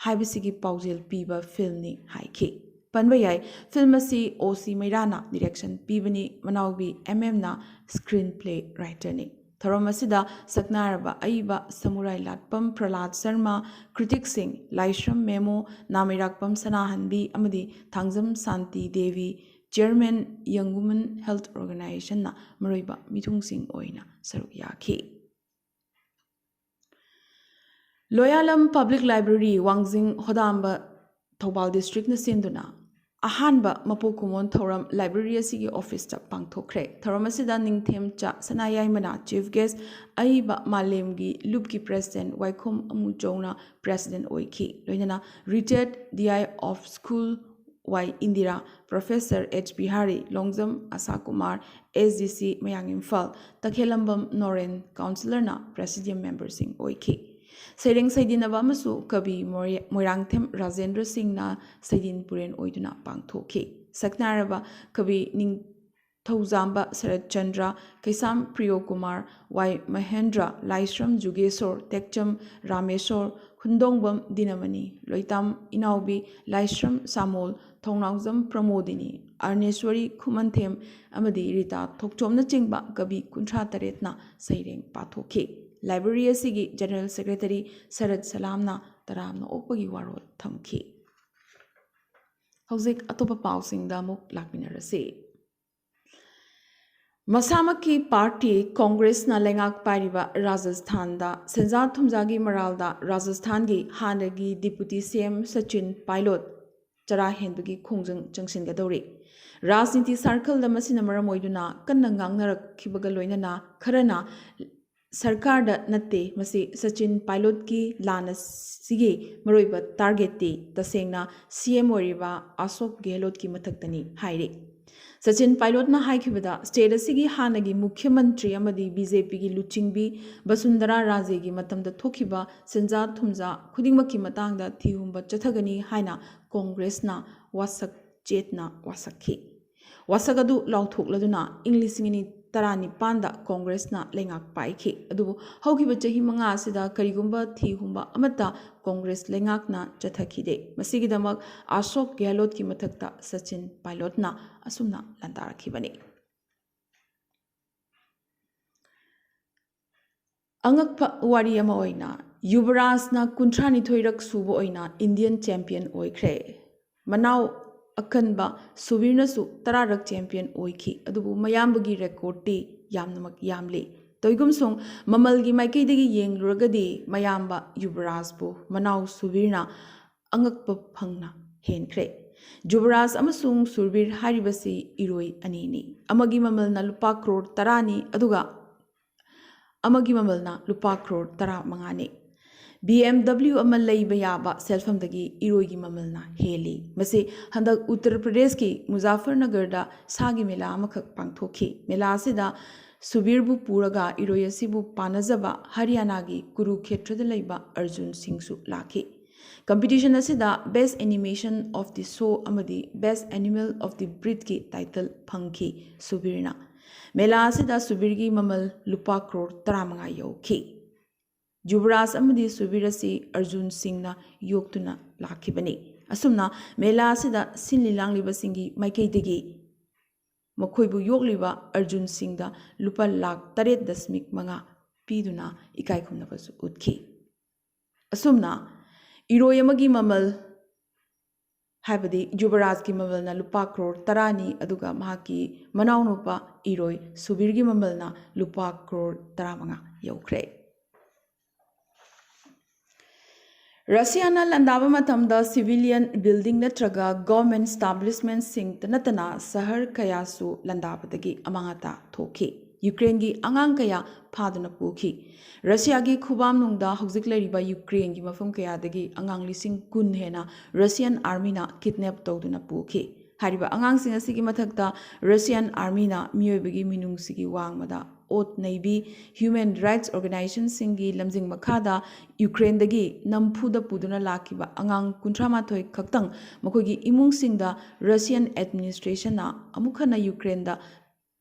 ꯍꯥꯏꯕꯁꯤꯒꯤ ꯄꯥꯎꯖꯦꯜ ꯄꯤꯕ ꯐꯤꯜꯝꯅꯤ ꯍꯥꯏꯈꯤ꯫ ꯄꯟꯕ ꯌꯥꯏ, ꯐꯤꯜꯝ ꯑꯁꯤ ꯑꯣ ꯁꯤ ꯃꯩꯔꯥꯅ ꯗꯤꯔꯦꯛꯁꯟ ꯄꯤꯕꯅꯤ, ꯃꯅꯥꯎꯕꯤ ꯑꯦꯝ ꯑꯦꯝꯅ ꯁ꯭ꯀ꯭ꯔꯤꯟ ꯄ꯭ꯂꯦ ꯔꯥꯏꯇꯔꯅꯤ꯫ ꯊꯧꯔꯝ ꯑꯁꯤꯗ ꯁꯛꯅꯥꯏꯔꯕ ꯑꯏꯕ ꯁꯃꯨꯔꯥꯏ ꯂꯥꯠꯄꯝ ꯄ꯭ꯔꯍꯂꯥꯗ ꯁꯔꯃ, ꯀ꯭ꯔꯤꯇꯤꯛꯁꯤꯡ ꯂꯥꯏꯁ꯭ꯔꯝ ꯃꯦꯃꯣ, ꯅꯥꯃꯩꯔꯥꯛꯄꯝ ꯁꯅꯥꯍꯟꯕꯤ ꯑꯃꯗꯤ ꯊꯥꯡꯖꯝ ꯁꯥꯟꯇꯤ ꯗꯦꯕꯤ, ꯆꯤꯌꯔꯃꯦꯟ ꯌꯪ ꯋꯨꯃꯟ ꯍꯦꯜꯊ ꯑꯣꯔꯒꯅꯥꯏꯖꯦꯁꯟꯅ ꯃꯔꯨꯑꯣꯏꯕ ꯃꯤꯊꯨꯡꯁꯤꯡ ꯑꯣꯏꯅ ꯁꯔꯨꯛ ꯌꯥꯈꯤ꯫ ꯂꯣꯌꯥꯂꯝ ꯄꯕ꯭ꯂꯤꯛ ꯂꯥꯏꯕ꯭ꯔꯦꯔꯤ, ꯋꯥꯡꯖꯤꯡ ꯍꯣꯗꯥꯝꯕ, ꯊꯧꯕꯥꯜ ꯗꯤꯁꯇ꯭ꯔꯤꯛꯅ ꯁꯤꯟꯗꯨꯅ ꯑꯍꯥꯟꯕ ꯃꯄꯣꯛ ꯀꯨꯝꯑꯣꯟ ꯊꯧꯔꯝ ꯂꯥꯏꯕ꯭ꯔꯦꯔꯤ ꯑꯁꯤꯒꯤ ꯑꯣꯐꯤꯁꯇ ꯄꯥꯡꯊꯣꯛꯈ꯭ꯔꯦ꯫ ꯊꯧꯔꯝ ꯑꯁꯤꯗ ꯅꯤꯡꯊꯦꯝꯆꯥ ꯁꯅꯥꯌꯥꯏꯃꯅ ꯆꯤꯐ ꯒꯦꯁ, ꯑꯏꯕ ꯃꯥꯂꯦꯝꯒꯤ ꯂꯨꯞꯀꯤ ꯄ꯭ꯔꯦꯁꯤꯗꯦꯟ ꯋꯥꯏꯈꯣꯝ ꯑꯃꯨꯆꯧꯅ ꯄ꯭ꯔꯦꯁꯤꯗꯦꯟ ꯑꯣꯏꯈꯤ꯫ ꯂꯣꯏꯅꯅ ꯔꯤꯇꯥꯌꯔꯗ D I of school Y Indira, professor H Bihari, Longjam Asha Kumar, S D ꯁꯤ ꯃꯌꯥꯡ ꯏꯝꯐꯥꯜ, ꯇꯈꯦꯂꯝꯕꯝ ꯅꯣꯔꯦꯟ, ꯀꯥꯎꯟꯁꯤꯂꯔꯅ ꯄ꯭ꯔꯦꯁꯤꯗꯤꯌꯝ ꯃꯦꯝꯕꯔꯁꯤꯡ ꯑꯣꯏꯈꯤ꯫ ꯁꯩꯔꯦꯡ ꯁꯩꯗꯤꯟꯅꯕ ꯑꯃꯁꯨ ꯀꯕꯤ ꯃꯣꯏꯔ-, ꯃꯣꯏꯔꯥꯡꯊꯦꯝ ꯔꯥꯖꯦꯟꯗ꯭ꯔ ꯁꯤꯡꯅ ꯁꯩꯗꯤꯟ ꯄꯨꯔꯦꯟ ꯑꯣꯏꯗꯨꯅ ꯄꯥꯡꯊꯣꯛꯈꯤ꯫ ꯁꯛꯅꯥꯏꯔꯕ ꯀꯕꯤ ꯅꯤꯡꯊꯧꯖꯥꯝꯕ ꯁꯔꯠ ꯆꯟꯗ꯭ꯔ, ꯀꯩꯁꯥꯝ ꯄ꯭ꯔꯤꯌꯣ ꯀꯨꯃꯥꯔ, ꯋꯥꯏ ꯃꯍꯦꯟꯗ꯭ꯔ, ꯂꯥꯏꯁ꯭ꯔꯝ ꯖꯨꯒꯦꯁꯣꯔ, ꯇꯦꯛꯆꯝ ꯔꯥꯃꯦꯁꯣꯔ, ꯈꯨꯟꯗꯣꯡꯕꯝ ꯗꯤꯅꯃꯅꯤ, ꯂꯣꯏꯇꯥꯝ ꯏꯅꯥꯎꯕꯤ, ꯂꯥꯏꯁ꯭ꯔꯝ ꯁꯥꯃꯣꯜ, ꯊꯧꯅꯥꯎꯖꯝ ꯄ꯭ꯔꯃꯣꯗꯤꯅꯤ, ꯑꯔꯅꯦꯁ꯭ꯋꯔꯤ ꯈꯨꯃꯟꯊꯦꯝ ꯑꯃꯗꯤ ꯔꯤꯇꯥ ꯊꯣꯛꯆꯣꯝꯅꯆꯤꯡꯕ ꯀꯕꯤ ꯀꯨꯟꯊ꯭ꯔꯥ ꯇꯔꯦꯠꯅ ꯁꯩꯔꯦꯡ ꯄꯥꯊꯣꯛꯈꯤ꯫ ꯂꯥꯏꯕ꯭ꯔꯦꯔꯤ ꯑꯁꯤꯒꯤ ꯖꯦꯅꯔꯦꯜ ꯁꯦꯀ꯭ꯔꯦꯇꯔꯤ ꯁꯔꯠ ꯁꯂꯥꯝꯅ ꯇꯔꯥꯝꯅ ꯑꯣꯛꯄꯒꯤ ꯋꯥꯔꯣꯜ ꯊꯝꯈꯤ꯫ ꯍꯧꯖꯤꯛ ꯑꯇꯣꯞꯄ ꯄꯥꯎꯁꯤꯡꯗ ꯑꯃꯨꯛ ꯂꯥꯛꯃꯤꯟꯅꯔꯁꯤ꯫ ꯃꯁꯥꯃꯛꯀꯤ ꯄꯥꯔꯇꯤ ꯀꯣꯡꯒ꯭ꯔꯦꯁꯅ ꯂꯩꯉꯥꯛ ꯄꯥꯏꯔꯤꯕ ꯔꯥꯖꯁꯊꯥꯟꯗ ꯁꯦꯟꯖꯥ ꯊꯨꯝꯖꯥꯒꯤ ꯃꯔꯥꯜꯗ ꯔꯥꯖꯁꯊꯥꯟꯒꯤ ꯍꯥꯟꯅꯒꯤ ꯗꯤꯄꯨꯇꯤ ꯁꯤ ꯑꯦꯝ ꯁꯆꯤꯟ ꯄꯥꯏꯂꯣꯠ ꯆꯔꯥ ꯍꯦꯟꯕꯒꯤ ꯈꯣꯡꯖꯪ ꯆꯪꯁꯤꯟꯒꯗꯧꯔꯤ꯫ ꯔꯥꯖꯅꯤꯇꯤ ꯁꯥꯔꯀꯜꯗ ꯃꯁꯤꯅ ꯃꯔꯝ ꯑꯣꯏꯗꯨꯅ ꯀꯟꯅ ꯉꯥꯡꯅꯔꯛꯈꯤꯕꯒ ꯂꯣꯏꯅꯅ ꯈꯔꯅ ꯁꯔꯀꯥꯔꯗ ꯅꯠꯇꯦ, ꯃꯁꯤ ꯁꯆꯤꯟ ꯄꯥꯏꯂꯣꯠꯀꯤ ꯂꯥꯟ ꯑꯁꯤꯒꯤ ꯃꯔꯨꯑꯣꯏꯕ ꯇꯥꯔꯒꯦꯠꯇꯤ ꯇꯁꯦꯡꯅ ꯁꯤ ꯑꯦꯝ ꯑꯣꯏꯔꯤꯕ ꯑꯁꯣꯛ ꯒꯦꯍꯂꯣꯠꯀꯤ ꯃꯊꯛꯇꯅꯤ ꯍꯥꯏꯔꯤ꯫ ꯁꯆꯤꯟ ꯄꯥꯏꯂꯣꯠꯅ ꯍꯥꯏꯈꯤꯕꯗ, ꯁ꯭ꯇꯦꯠ ꯑꯁꯤꯒꯤ ꯍꯥꯟꯅꯒꯤ ꯃꯨꯈ꯭ꯌ ꯃꯟꯇ꯭ꯔꯤ ꯑꯃꯗꯤ ꯕꯤ ꯖꯦ ꯄꯤꯒꯤ ꯂꯨꯆꯤꯡꯕꯤ ꯕꯁꯨꯟꯗꯔꯥ ꯔꯥꯖꯦꯒꯤ ꯃꯇꯝꯗ ꯊꯣꯛꯈꯤꯕ ꯁꯦꯟꯖꯥ ꯊꯨꯝꯖꯥ ꯈꯨꯗꯤꯡꯃꯛꯀꯤ ꯃꯇꯥꯡꯗ ꯊꯤꯍꯨꯝꯕ ꯆꯠꯊꯒꯅꯤ ꯍꯥꯏꯅ ꯀꯣꯡꯒ꯭ꯔꯦꯁꯅ ꯋꯥꯁꯛ ꯆꯦꯠꯅ ꯋꯥꯁꯛꯈꯤ꯫ ꯋꯥꯁꯛ ꯑꯗꯨ ꯂꯥꯎꯊꯣꯛꯂꯗꯨꯅ ꯏꯪ ꯂꯤꯁꯤꯡ ꯑꯅꯤ ꯇꯔꯥꯅꯤꯄꯥꯟꯗ ꯀꯣꯡꯒ꯭ꯔꯦꯁꯅ ꯂꯩꯉꯥꯛ ꯄꯥꯏꯈꯤ꯫ ꯑꯗꯨꯕꯨ ꯍꯧꯈꯤꯕ ꯆꯍꯤ ꯃꯉꯥ ꯑꯁꯤꯗ ꯀꯔꯤꯒꯨꯝꯕ ꯊꯤꯍꯨꯝꯕ ꯑꯃꯠꯇ ꯀꯣꯡꯒ꯭ꯔꯦꯁ ꯂꯩꯉꯥꯛꯅ ꯆꯠꯊꯈꯤꯗꯦ꯫ ꯃꯁꯤꯒꯤꯗꯃꯛ ꯑꯁꯣꯛ ꯒꯦꯍꯂꯣꯠꯀꯤ ꯃꯊꯛꯇ ꯁꯆꯤꯟ ꯄꯥꯏꯂꯣꯠꯅ ꯑꯁꯨꯝꯅ ꯂꯥꯟꯗꯥꯔꯛꯈꯤꯕꯅꯤ꯫ ꯑꯉꯛꯄ ꯋꯥꯔꯤ ꯑꯃ ꯑꯣꯏꯅ, ꯌꯨꯕꯔꯥꯖꯅ ꯀꯨꯟꯊ꯭ꯔꯥꯅꯤꯊꯣꯏꯔꯛ ꯁꯨꯕ ꯑꯣꯏꯅ ꯏꯟꯗꯤꯌꯟ ꯆꯦꯝꯄꯤꯌꯟ ꯑꯣꯏꯈ꯭ꯔꯦ꯫ ꯃꯅꯥꯎ ꯑꯀꯟꯕ ꯁꯨꯕꯤꯔꯅꯁꯨ ꯇꯔꯥꯔꯛ ꯆꯦꯝꯄꯤꯌꯟ ꯑꯣꯏꯈꯤ, ꯑꯗꯨꯕꯨ ꯃꯌꯥꯝꯕꯒꯤ ꯔꯦꯀꯣꯔꯗꯇꯤ ꯌꯥꯝꯅꯃꯛ ꯌꯥꯝꯂꯤ꯫ ꯇꯧꯏꯒꯨꯝꯁꯨꯡ, ꯃꯃꯜꯒꯤ ꯃꯥꯏꯀꯩꯗꯒꯤ ꯌꯦꯡꯂꯨꯔꯒꯗꯤ ꯃꯌꯥꯝꯕ ꯌꯨꯕꯔꯥꯖꯄꯨ ꯃꯅꯥꯎ ꯁꯨꯕꯤꯔꯅ ꯑꯉꯛꯄ ꯐꯪꯅ ꯍꯦꯟꯈ꯭ꯔꯦ꯫ ꯖꯨꯕꯔꯥꯖ ꯑꯃꯁꯨꯡ ꯁꯨꯔꯕꯤꯔ ꯍꯥꯏꯔꯤꯕꯁꯤ ꯏꯔꯣꯏ ꯑꯅꯤꯅꯤ꯫ ꯑꯃꯒꯤ ꯃꯃꯜꯅ ꯂꯨꯄꯥ ꯀ꯭ꯔꯣꯔ ꯇꯔꯥꯅꯤ, ꯑꯗꯨꯒ ꯑꯃꯒꯤ ꯃꯃꯜꯅ ꯂꯨꯄꯥ ꯀ꯭ꯔꯣꯔ ꯇꯔꯥꯃꯉꯥꯅꯤ꯫ ꯕꯤ ꯑꯦꯝ ꯗꯕ꯭ꯂꯤꯎ ꯑꯃ ꯂꯩꯕ ꯌꯥꯕ ꯁꯦꯜꯐꯝꯗꯒꯤ ꯏꯔꯣꯏꯒꯤ ꯃꯃꯜꯅ ꯍꯦꯜꯂꯤ꯫ ꯃꯁꯤ ꯍꯟꯗꯛ ꯎꯠꯇꯔ ꯄ꯭ꯔꯗꯦꯁꯀꯤ ꯃꯨꯖꯥꯐꯔꯅꯒꯔꯗ ꯁꯥꯒꯤ ꯃꯦꯂꯥ ꯑꯃꯈꯛ ꯄꯥꯡꯊꯣꯛꯈꯤ꯫ ꯃꯦꯂꯥ ꯑꯁꯤꯗ ꯁꯨꯕꯤꯔꯕꯨ ꯄꯨꯔꯒ ꯏꯔꯣꯏ ꯑꯁꯤꯕꯨ ꯄꯥꯅꯖꯕ ꯍꯔꯤꯌꯥꯅꯥꯒꯤ ꯀꯨꯔꯨꯈꯦꯇ꯭ꯔꯗ ꯂꯩꯕ ꯑꯔꯖꯨꯟ ꯁꯤꯡꯁꯨ ꯂꯥꯛꯈꯤ꯫ ꯀꯝꯄꯤꯇꯤꯁꯟ ꯑꯁꯤꯗ Best Animation of the Show ꯑꯃꯗꯤ Best Animal of the Breedꯀꯤ ꯇꯥꯏꯇꯜ ꯐꯪꯈꯤ ꯁꯨꯕꯤꯔꯅ꯫ ꯃꯦꯂꯥ ꯑꯁꯤꯗ ꯁꯨꯕꯤꯔꯒꯤ ꯃꯃꯜ ꯂꯨꯄꯥ ꯀ꯭ꯔꯣꯔ ꯇꯔꯥꯃꯉꯥ ꯌꯧꯈꯤ꯫ ꯖꯨꯕꯔꯥꯖ ꯑꯃꯗꯤ ꯁꯨꯕꯤꯔ ꯑꯁꯤ ꯑꯔꯖꯨꯟ ꯁꯤꯡꯅ ꯌꯣꯛꯇꯨꯅ ꯂꯥꯛꯈꯤꯕꯅꯤ꯫ ꯑꯁꯨꯝꯅ ꯃꯦꯂꯥ ꯑꯁꯤꯗ ꯁꯤꯟꯂꯤ ꯂꯥꯡꯂꯤꯕꯁꯤꯡꯒꯤ ꯃꯥꯏꯀꯩꯗꯒꯤ ꯃꯈꯣꯏꯕꯨ ꯌꯣꯛꯂꯤꯕ ꯑꯔꯖꯨꯟ ꯁꯤꯡꯗ ꯂꯨꯄꯥ ꯂꯥꯈ ꯇꯔꯦꯠ ꯗꯁꯃꯤꯛ ꯃꯉꯥ ꯄꯤꯗꯨꯅ ꯏꯀꯥꯏ ꯈꯨꯝꯅꯕꯁꯨ ꯎꯠꯈꯤ꯫ ꯑꯁꯨꯝꯅ ꯏꯔꯣꯏ ꯑꯃꯒꯤ ꯃꯃꯜ ꯍꯥꯏꯕꯗꯤ ꯌꯨꯕꯔꯥꯖꯀꯤ ꯃꯃꯜꯅ ꯂꯨꯄꯥ ꯀ꯭ꯔꯣꯔ ꯇꯔꯥꯅꯤ, ꯑꯗꯨꯒ ꯃꯍꯥꯛꯀꯤ ꯃꯅꯥꯎꯅꯨꯄꯥ ꯏꯔꯣꯏ ꯁꯨꯕꯤꯔꯒꯤ ꯃꯃꯜꯅ ꯂꯨꯄꯥ ꯀ꯭ꯔꯣꯔ ꯇꯔꯥꯃꯉꯥ ꯌꯧꯈ꯭ꯔꯦ꯫ ꯔꯁꯤꯌꯥꯅ ꯂꯥꯟꯗꯥꯕ ꯃꯇꯝꯗ civilian building ꯅꯠꯇ꯭ꯔꯒ government establishment ꯁꯤꯡꯇ ꯅꯠꯇꯅ ꯁꯍꯔ ꯀꯌꯥꯁꯨ ꯂꯥꯟꯗꯥꯕꯗꯒꯤ ꯑꯃꯥꯡ ꯑꯇꯥ ꯊꯣꯛꯈꯤ꯫ ꯌꯨꯀ꯭ꯔꯦꯟꯒꯤ ꯑꯉꯥꯡ ꯀꯌꯥ ꯐꯥꯗꯨꯅ ꯄꯨꯈꯤ꯫ ꯔꯁꯤꯌꯥꯒꯤ ꯈꯨꯕꯥꯝꯅꯨꯡꯗ ꯍꯧꯖꯤꯛ ꯂꯩꯔꯤꯕ ꯌꯨꯀ꯭ꯔꯦꯟꯒꯤ ꯃꯐꯝ ꯀꯌꯥꯗꯒꯤ ꯑꯉꯥꯡ ꯂꯤꯁꯤꯡ ꯀꯨꯟ ꯍꯦꯟꯅ Russian army ꯅ kidnap ꯇꯧꯗꯨꯅ ꯄꯨꯈꯤ꯫ ꯍꯥꯏꯔꯤꯕ ꯑꯉꯥꯡꯁꯤꯡ ꯑꯁꯤꯒꯤ ꯃꯊꯛꯇ Russian army ꯅ ꯃꯤꯑꯣꯏꯕꯒꯤ ꯃꯤꯅꯨꯡꯁꯤꯒꯤ ꯋꯥꯡꯃꯗ ꯑꯣꯠ ꯅꯩꯕꯤ, human rights organization ꯁꯤꯡꯒꯤ ꯂꯝꯖꯤꯡ ꯃꯈꯥꯗ ꯌꯨꯀ꯭ꯔꯦꯟꯗꯒꯤ ꯅꯝꯐꯨꯗ ꯄꯨꯗꯨꯅ ꯂꯥꯛꯈꯤꯕ ꯑꯉꯥꯡ ꯀꯨꯟꯊ꯭ꯔꯥ ꯃꯥꯊꯣꯏ ꯈꯛꯇꯪ ꯃꯈꯣꯏꯒꯤ ꯏꯃꯨꯡꯁꯤꯡꯗ Russian administration ꯅ ꯑꯃꯨꯛ ꯍꯟꯅ ꯌꯨꯀ꯭ꯔꯦꯟꯗ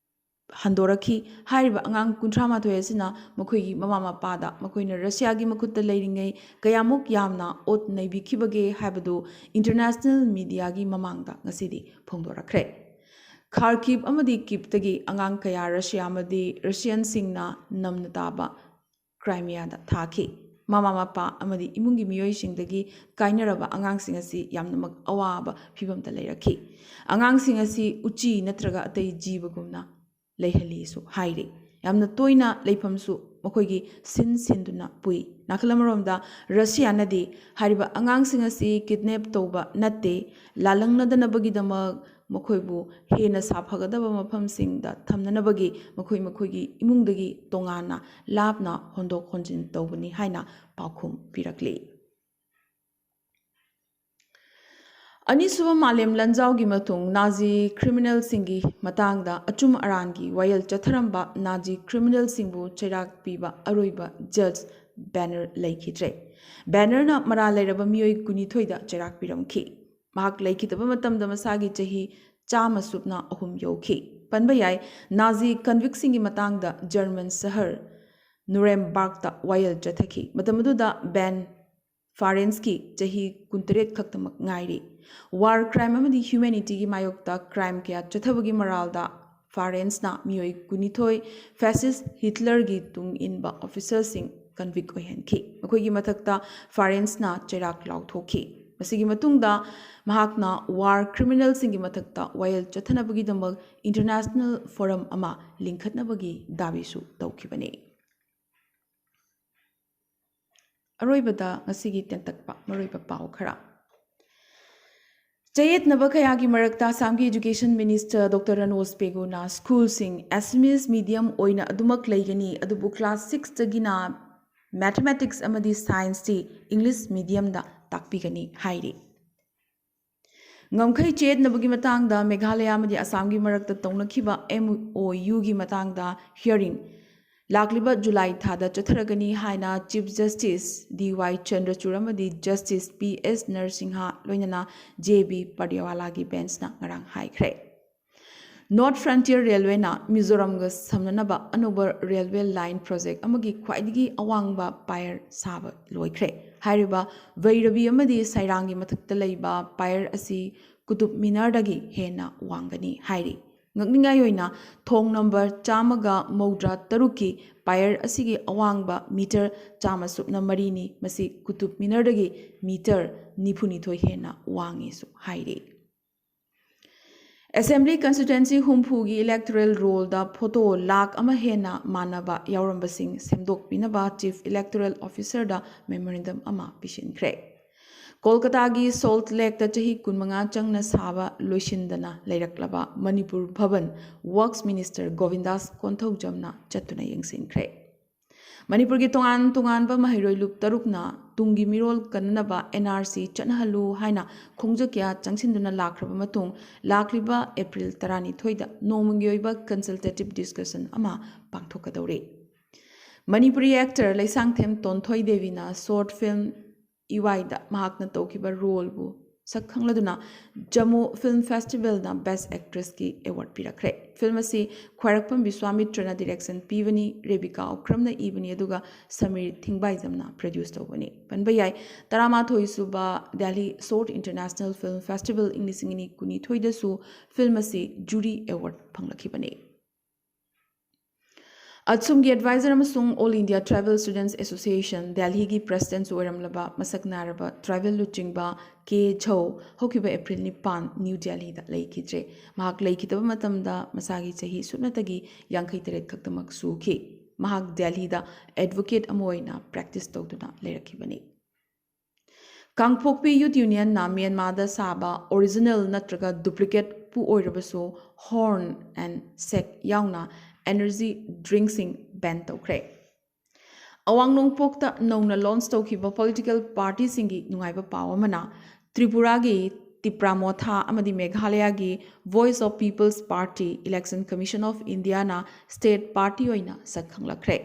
ꯍꯟꯗꯣꯔꯛꯈꯤ꯫ ꯍꯥꯏꯔꯤꯕ ꯑꯉꯥꯡ ꯀꯨꯟꯊ꯭ꯔꯥ ꯃꯥꯊꯣꯏ ꯑꯁꯤꯅ ꯃꯈꯣꯏꯒꯤ ꯃꯃꯥ ꯃꯄꯥꯗ ꯃꯈꯣꯏꯅ ꯔꯁꯤꯌꯥꯒꯤ ꯃꯈꯨꯠꯇ ꯂꯩꯔꯤꯉꯩ ꯀꯌꯥꯃꯨꯛ ꯌꯥꯝꯅ ꯑꯣꯠ ꯅꯩꯕꯤꯈꯤꯕꯒꯦ ꯍꯥꯏꯕꯗꯨ international media ꯒꯤ ꯃꯃꯥꯡꯗ ꯉꯁꯤꯗꯤ ꯐꯣꯡꯗꯣꯔꯛꯈ꯭ꯔꯦ꯫ ꯈꯥꯔꯀꯤꯚ ꯑꯃꯗꯤ ꯀꯤꯚꯇꯒꯤ ꯑꯉꯥꯡ ꯀꯌꯥ ꯔꯁꯤꯌꯥ ꯑꯃꯗꯤ ꯔꯁꯤꯌꯟꯁꯤꯡꯅ ꯅꯝꯅ ꯇꯥꯕ ꯀ꯭ꯔꯥꯏꯃꯤꯌꯥꯗ ꯊꯥꯈꯤ꯫ ꯃꯃꯥ ꯃꯄꯥ ꯑꯃꯗꯤ ꯏꯃꯨꯡꯒꯤ ꯃꯤꯑꯣꯏꯁꯤꯡꯗꯒꯤ ꯀꯥꯏꯅꯔꯕ ꯑꯉꯥꯡꯁꯤꯡ ꯑꯁꯤ ꯌꯥꯝꯅꯃꯛ ꯑꯋꯥꯕ ꯐꯤꯚꯝꯗ ꯂꯩꯔꯛꯈꯤ꯫ ꯑꯉꯥꯡꯁꯤꯡ ꯑꯁꯤ ꯎꯆꯤ ꯅꯠꯇ꯭ꯔꯒ ꯑꯇꯩ ꯖꯤꯕꯒꯨꯝꯅ ꯂꯩꯍꯜꯂꯤꯁꯨ ꯍꯥꯏꯔꯤ꯫ ꯌꯥꯝꯅ ꯇꯣꯏꯅ ꯂꯩꯐꯝꯁꯨ ꯃꯈꯣꯏꯒꯤ ꯁꯤꯟ ꯁꯤꯟꯗꯨꯅ ꯄꯨꯏ꯫ ꯅꯥꯀꯜ ꯑꯃꯔꯣꯝꯗ ꯔꯁꯤꯌꯥꯅꯗꯤ ꯍꯥꯏꯔꯤꯕ ꯑꯉꯥꯡꯁꯤꯡ ꯑꯁꯤ kidnap ꯇꯧꯕ ꯅꯠꯇꯦ, ꯂꯥꯜꯂꯪꯅꯗꯅꯕꯒꯤꯗꯃꯛ ꯃꯈꯣꯏꯕꯨ ꯍꯦꯟꯅ ꯁꯥꯐꯒꯗꯕ ꯃꯐꯝꯁꯤꯡꯗ ꯊꯝꯅꯅꯕꯒꯤ ꯃꯈꯣꯏ ꯃꯈꯣꯏꯒꯤ ꯏꯃꯨꯡꯗꯒꯤ ꯇꯣꯉꯥꯟꯅ ꯂꯥꯞꯅ ꯍꯣꯟꯗꯣꯛ ꯍꯣꯟꯖꯤꯟ ꯇꯧꯕꯅꯤ ꯍꯥꯏꯅ ꯄꯥꯎꯈꯨꯝ ꯄꯤꯔꯛꯂꯤ꯫ ꯑꯅꯤꯁꯨꯕ ꯃꯥꯂꯦꯝ ꯂꯥꯟꯖꯥꯎꯒꯤ ꯃꯇꯨꯡ ꯅꯥꯖꯤ criminal ꯁꯤꯡꯒꯤ ꯃꯇꯥꯡꯗ ꯑꯆꯨꯝ ꯑꯔꯥꯟꯒꯤ ꯋꯥꯌꯦꯜ ꯆꯠꯊꯔꯝꯕ ꯅꯥꯖꯤ criminal ꯁꯤꯡꯕꯨ ꯆꯩꯔꯥꯛ ꯄꯤꯕ ꯑꯔꯣꯏꯕ judge Banner ꯂꯩꯈꯤꯗ꯭ꯔꯦ꯫ Banner ꯅ ꯃꯔꯥꯜ ꯂꯩꯔꯕ ꯃꯤꯑꯣꯏ ꯀꯨꯟꯅꯤꯊꯣꯏꯗ ꯆꯩꯔꯥꯛ ꯄꯤꯔꯝꯈꯤ꯫ ꯃꯍꯥꯛ ꯂꯩꯈꯤꯗꯕ ꯃꯇꯝꯗ ꯃꯁꯥꯒꯤ ꯆꯍꯤ ꯆꯥꯝꯃ ꯁꯨꯞꯅ ꯑꯍꯨꯝ ꯌꯧꯈꯤ꯫ ꯄꯟꯕ ꯌꯥꯏ, ꯅꯥꯖꯤ convict ꯁꯤꯡꯒꯤ ꯃꯇꯥꯡꯗ ꯖꯔꯃꯟ ꯁꯍꯔ ꯅꯨꯔꯦꯝꯕꯥꯔꯒꯇ ꯋꯥꯌꯦꯜ ꯆꯠꯊꯈꯤ꯫ ꯃꯇꯝ ꯑꯗꯨꯗ Ben Ferencz ꯀꯤ ꯆꯍꯤ ꯀꯨꯟꯇꯔꯦꯠ ꯈꯛꯇꯃꯛ ꯉꯥꯏꯔꯤ꯫ War crime ꯑꯃꯗꯤ humanity ꯒꯤ ꯃꯥꯌꯣꯛꯇ crime ꯀꯌꯥ ꯆꯠꯊꯕꯒꯤ ꯃꯔꯥꯜꯗ Ferencz ꯅ ꯃꯤꯑꯣꯏ ꯀꯨꯟꯅꯤꯊꯣꯏ fascist Hitler ꯒꯤ ꯇꯨꯡ ꯏꯟꯕ officer ꯁꯤꯡ convict ꯑꯣꯏꯍꯟꯈꯤ꯫ ꯃꯈꯣꯏꯒꯤ ꯃꯊꯛꯇ Ferencz ꯅ ꯆꯩꯔꯥꯛ ꯂꯥꯎꯊꯣꯛꯈꯤ꯫ ꯃꯁꯤꯒꯤ ꯃꯇꯨꯡꯗ ꯃꯍꯥꯛꯅ ꯋꯥꯔ ꯀ꯭ꯔꯤꯃꯤꯅꯦꯜꯁꯤꯡꯒꯤ ꯃꯊꯛꯇ ꯋꯥꯌꯦꯜ ꯆꯠꯊꯅꯕꯒꯤꯗꯃꯛ ꯏꯟꯇꯔꯅꯦꯁꯅꯦꯜ ꯐꯣꯔꯝ ꯑꯃ ꯂꯤꯡꯈꯠꯅꯕꯒꯤ ꯗꯥꯕꯤꯁꯨ ꯇꯧꯈꯤꯕꯅꯤ꯫ ꯑꯔꯣꯏꯕꯗ ꯉꯁꯤꯒꯤ ꯇꯦꯟꯇꯛꯄ ꯃꯔꯨꯑꯣꯏꯕ ꯄꯥꯎ ꯈꯔ꯫ ꯆꯌꯦꯠꯅꯕ ꯀꯌꯥꯒꯤ ꯃꯔꯛꯇ ꯑꯁꯥꯝꯒꯤ ꯏꯗꯨꯀꯦꯁꯟ ꯃꯤꯅꯤꯁꯇꯔ ꯗꯣꯛꯇꯔ ꯔꯅꯣꯖ ꯄꯦꯒꯨꯅ ꯁ꯭ꯀꯨꯜꯁꯤꯡ ꯑꯦꯁꯥꯃꯤꯁ ꯃꯤꯗꯤꯌꯝ ꯑꯣꯏꯅ ꯑꯗꯨꯃꯛ ꯂꯩꯒꯅꯤ, ꯑꯗꯨꯕꯨ ꯀ꯭ꯂꯥꯁ ꯁꯤꯛꯁꯇꯒꯤꯅ ꯃꯦꯊꯃꯦꯇꯤꯛꯁ ꯑꯃꯗꯤ ꯁꯥꯏꯟꯁꯇꯤ ꯏꯪꯂꯤꯁ ꯃꯤꯗꯤꯌꯝꯗ ꯇꯥꯛꯄꯤꯒꯅꯤ ꯍꯥꯏꯔꯤ꯫ ꯉꯝꯈꯩ ꯆꯌꯦꯠꯅꯕꯒꯤ ꯃꯇꯥꯡꯗ ꯃꯦꯘꯥꯂꯌꯥ ꯑꯃꯗꯤ ꯑꯁꯥꯝꯒꯤ ꯃꯔꯛꯇ ꯇꯧꯅꯈꯤꯕ ꯑꯦꯝ ꯑꯣ ꯌꯨꯒꯤ ꯃꯇꯥꯡꯗ ꯍꯤꯌꯔꯤꯡ ꯂꯥꯛꯂꯤꯕ ꯖꯨꯂꯥꯏ ꯊꯥꯗ ꯆꯠꯊꯔꯒꯅꯤ ꯍꯥꯏꯅ ꯆꯤꯐ ꯖꯁꯇꯤꯁ ꯗꯤ ꯋꯥꯏ ꯆꯟꯗ꯭ꯔꯆꯨꯔ ꯑꯃꯗꯤ ꯖꯁꯇꯤꯁ ꯄꯤ ꯑꯦꯁ ꯅꯔꯁꯤꯡꯍ ꯂꯣꯏꯅꯅ ꯖꯦ ꯕꯤ ꯄꯥꯔꯗꯤꯌꯥꯋꯥꯂꯥꯒꯤ ꯕꯦꯟꯁꯅ ꯉꯔꯥꯡ ꯍꯥꯏꯈ꯭ꯔꯦ꯫ ꯅꯣꯔꯠ ꯐ꯭ꯔꯟꯇꯤꯌꯔ ꯔꯦꯜꯋꯦꯅ ꯃꯤꯖꯣꯔꯥꯝꯒ ꯁꯝꯅꯅꯕ ꯑꯅꯧꯕ ꯔꯦꯜꯋꯦ ꯂꯥꯏꯟ ꯄ꯭ꯔꯣꯖꯦꯛ ꯑꯃꯒꯤ ꯈ꯭ꯋꯥꯏꯗꯒꯤ ꯑꯋꯥꯡꯕ ꯄꯥꯌꯔ ꯁꯥꯕ ꯂꯣꯏꯈ꯭ꯔꯦ꯫ ꯍꯥꯏꯔꯤꯕ ꯚꯩꯔꯕꯤ ꯑꯃꯗꯤ ꯁꯩꯔꯥꯡꯒꯤ ꯃꯊꯛꯇ ꯂꯩꯕ ꯄꯥꯌꯔ ꯑꯁꯤ ꯀꯨꯇꯨꯕ ꯃꯤꯅꯥꯔꯗꯒꯤ ꯍꯦꯟꯅ ꯋꯥꯡꯒꯅꯤ ꯍꯥꯏꯔꯤ꯫ ꯉꯛꯅꯤꯡꯉꯥꯏ ꯑꯣꯏꯅ, ꯊꯣꯡ ꯅꯝꯕꯔ ꯆꯥꯝꯃꯒ ꯃꯧꯗ꯭ꯔꯥ ꯇꯔꯨꯛꯀꯤ ꯄꯥꯌꯔ ꯑꯁꯤꯒꯤ ꯑꯋꯥꯡꯕ ꯃꯤꯇꯔ ꯆꯥꯝꯃ ꯁꯨꯞꯅ ꯃꯔꯤꯅꯤ꯫ ꯃꯁꯤ ꯀꯨꯇꯨꯕ ꯃꯤꯅꯥꯔꯗꯒꯤ ꯃꯤꯇꯔ ꯅꯤꯐꯨꯅꯤꯊꯣꯏ ꯍꯦꯟꯅ ꯋꯥꯡꯉꯤꯁꯨ ꯍꯥꯏꯔꯤ꯫ Assembly constituency ꯍꯨꯝꯐꯨꯒꯤ electoral ꯔꯣꯜꯗ photo lakh ꯑꯃ ꯍꯦꯟꯅ ꯃꯥꯟꯅꯕ ꯌꯥꯎꯔꯝꯕꯁꯤꯡ ꯁꯦꯝꯗꯣꯛꯄꯤꯅꯕ ꯆꯤꯐ ꯏꯂꯦꯛꯇꯣꯔꯦꯜ ꯑꯣꯐꯤꯁꯔꯗ ꯃꯦꯃꯣꯔꯦꯟꯗꯝ ꯑꯃ ꯄꯤꯁꯤꯟꯈ꯭ꯔꯦ꯫ ꯀꯣꯜꯀꯇꯥꯒꯤ ꯁꯣꯜꯠ ꯂꯦꯛꯇ ꯆꯍꯤ ꯀꯨꯟꯃꯉꯥ ꯆꯪꯅ ꯁꯥꯕ ꯂꯣꯏꯁꯤꯟꯗꯅ ꯂꯩꯔꯛꯂꯕ ꯃꯅꯤꯄꯨꯔ ꯚꯕꯟ ꯋꯔꯛꯁ ꯃꯤꯅꯤꯁꯇꯔ ꯒꯣꯕꯤꯟꯗꯥꯁ ꯀꯣꯟꯊꯧꯖꯝꯅ ꯆꯠꯇꯨꯅ ꯌꯦꯡꯁꯤꯟꯈ꯭ꯔꯦ꯫ ꯃꯅꯤꯄꯨꯔꯒꯤ ꯇꯣꯉꯥꯟ ꯇꯣꯉꯥꯟꯕ ꯃꯍꯩꯔꯣꯏ ꯂꯨꯞ ꯇꯔꯨꯛꯅ ꯇꯨꯡꯒꯤ ꯃꯤꯔꯣꯜ ꯀꯟꯅꯅꯕ ꯑꯦꯟ ꯑꯥꯔ ꯁꯤ ꯆꯠꯅꯍꯜꯂꯨ ꯍꯥꯏꯅ ꯈꯣꯡꯖꯪ ꯀꯌꯥ ꯆꯪꯁꯤꯟꯗꯨꯅ ꯂꯥꯛꯈ꯭ꯔꯕ ꯃꯇꯨꯡ, ꯂꯥꯛꯂꯤꯕ ꯑꯦꯄ꯭ꯔꯤꯜ ꯇꯔꯥꯅꯤꯊꯣꯏꯗ ꯅꯣꯡꯃꯒꯤ ꯑꯣꯏꯕ ꯀꯟꯁꯜꯇꯦꯇꯤꯚ ꯗꯤꯁꯀꯁꯟ ꯑꯃ ꯄꯥꯡꯊꯣꯛꯀꯗꯧꯔꯤ꯫ ꯃꯅꯤꯄꯨꯔꯤ ꯑꯦꯛꯇꯔ ꯂꯩꯁꯥꯡꯊꯦꯝ ꯇꯣꯟꯊꯣꯏ ꯗꯦꯕꯤꯅ ꯁꯣꯔꯠ ꯐꯤꯜꯝ ꯏꯋꯥꯏꯗ ꯃꯍꯥꯛꯅ ꯇꯧꯈꯤꯕ ꯔꯣꯜꯕꯨ ꯁꯛ ꯈꯪꯂꯗꯨꯅ ꯖꯝꯃꯨ ꯐꯤꯜꯝ ꯐꯦꯁꯇꯤꯚꯦꯜꯅ ꯕꯦꯁ ꯑꯦꯛꯇ꯭ꯔꯦꯁꯀꯤ ꯑꯦꯋꯥꯔꯗ ꯄꯤꯔꯛꯈ꯭ꯔꯦ꯫ ꯐꯤꯜꯝ ꯑꯁꯤ ꯈ꯭ꯋꯥꯏꯔꯥꯛꯄꯝ ꯕꯤꯁ꯭ꯋꯥꯃꯤꯇ꯭ꯔꯅ ꯗꯤꯔꯦꯛꯁꯟ ꯄꯤꯕꯅꯤ, ꯔꯦꯕꯤꯀꯥ ꯑꯣꯀ꯭ꯔꯝꯅ ꯏꯕꯅꯤ, ꯑꯗꯨꯒ ꯁꯃꯤꯔ ꯊꯤꯡꯕꯥꯏꯖꯝꯅ ꯄ꯭ꯔꯣꯗ꯭ꯌꯨꯁ ꯇꯧꯕꯅꯤ꯫ ꯄꯟꯕ ꯌꯥꯏ, ꯇꯔꯥꯃꯥꯊꯣꯏ ꯁꯨꯕ Delhi short international film festival ꯏꯪ ꯂꯤꯁꯤꯡ ꯑꯅꯤ ꯀꯨꯟꯅꯤꯊꯣꯏꯗꯁꯨ ꯐꯤꯜꯝ ꯑꯁꯤ ꯖꯨꯔꯤ ꯑꯦꯋꯥꯔꯗ ꯐꯪꯂꯛꯈꯤꯕꯅꯤ꯫ ꯑꯁꯨꯝꯒꯤ ꯑꯦꯗꯚꯥꯏꯖꯔ ꯑꯃꯁꯨꯡ All India Tribal Students Association ꯗꯦꯜꯍꯤꯒꯤ ꯄ꯭ꯔꯦꯁꯤꯗꯦꯟꯠꯁꯨ ꯑꯣꯏꯔꯝꯂꯕ ꯃꯁꯛ ꯅꯥꯏꯔꯕ ꯇ꯭ꯔꯥꯏꯕꯦꯜ ꯂꯨꯆꯤꯡꯕ ꯀꯦ ꯖꯧ ꯍꯧꯈꯤꯕ ꯑꯦꯄ꯭ꯔꯤꯜ ꯅꯤꯄꯥꯟ ꯅ꯭ꯌꯨ ꯗꯦꯜꯍꯤꯗ ꯂꯩꯈꯤꯗ꯭ꯔꯦ꯫ ꯃꯍꯥꯛ ꯂꯩꯈꯤꯗꯕ ꯃꯇꯝꯗ ꯃꯁꯥꯒꯤ ꯆꯍꯤ ꯁꯨꯞꯅꯇꯒꯤ ꯌꯥꯡꯈꯩ ꯇꯔꯦꯠ ꯈꯛꯇꯃꯛ ꯁꯨꯈꯤ꯫ ꯃꯍꯥꯛ ꯗꯦꯜꯍꯤꯗ ꯑꯦꯗꯚꯣꯀꯦꯠ ꯑꯃ ꯑꯣꯏꯅ ꯄ꯭ꯔꯦꯛꯇꯤꯁ ꯇꯧꯗꯨꯅ ꯂꯩꯔꯛꯈꯤꯕꯅꯤ꯫ ꯀꯥꯡꯄꯣꯛꯄꯤ ꯌꯨꯠ ꯌꯨꯅꯤꯌꯟꯅ ꯃ꯭ꯌꯥꯟꯃꯥꯔꯗ ꯁꯥꯕ ꯑꯣꯔꯤꯖꯤꯅꯦꯜ ꯅꯠꯇ꯭ꯔꯒ ꯗꯨꯄ꯭ꯂꯤꯀꯦꯠꯄꯨ ꯑꯣꯏꯔꯕꯁꯨ ꯍꯣꯔꯟ ꯑꯦꯟ ꯁꯦꯛ ꯌꯥꯎꯅ ꯑꯦꯅꯔꯖꯤ ꯗ꯭ꯔꯤꯡꯛꯁꯤꯡ ꯕꯦꯟ ꯇꯧꯈ꯭ꯔꯦ꯫ ꯑꯋꯥꯡ ꯅꯣꯡꯄꯣꯛꯇ ꯅꯧꯅ ꯂꯣꯟꯆ ꯇꯧꯈꯤꯕ ꯄꯣꯂꯤꯇꯤꯀꯦꯜ ꯄꯥꯔꯇꯤꯁꯤꯡꯒꯤ ꯅꯨꯡꯉꯥꯏꯕ ꯄꯥꯎ ꯑꯃꯅ, ꯇ꯭ꯔꯤꯄꯨꯔꯥꯒꯤ ꯇꯤꯄ꯭ꯔꯥ ꯃꯣꯊꯥ ꯑꯃꯗꯤ ꯃꯦꯘꯥꯂꯌꯥꯒꯤ Voice of People's Party Election Commission of Indiaꯅ ꯁ꯭ꯇꯦꯠ ꯄꯥꯔꯇꯤ ꯑꯣꯏꯅ ꯁꯛ ꯈꯪꯂꯛꯈ꯭ꯔꯦ꯫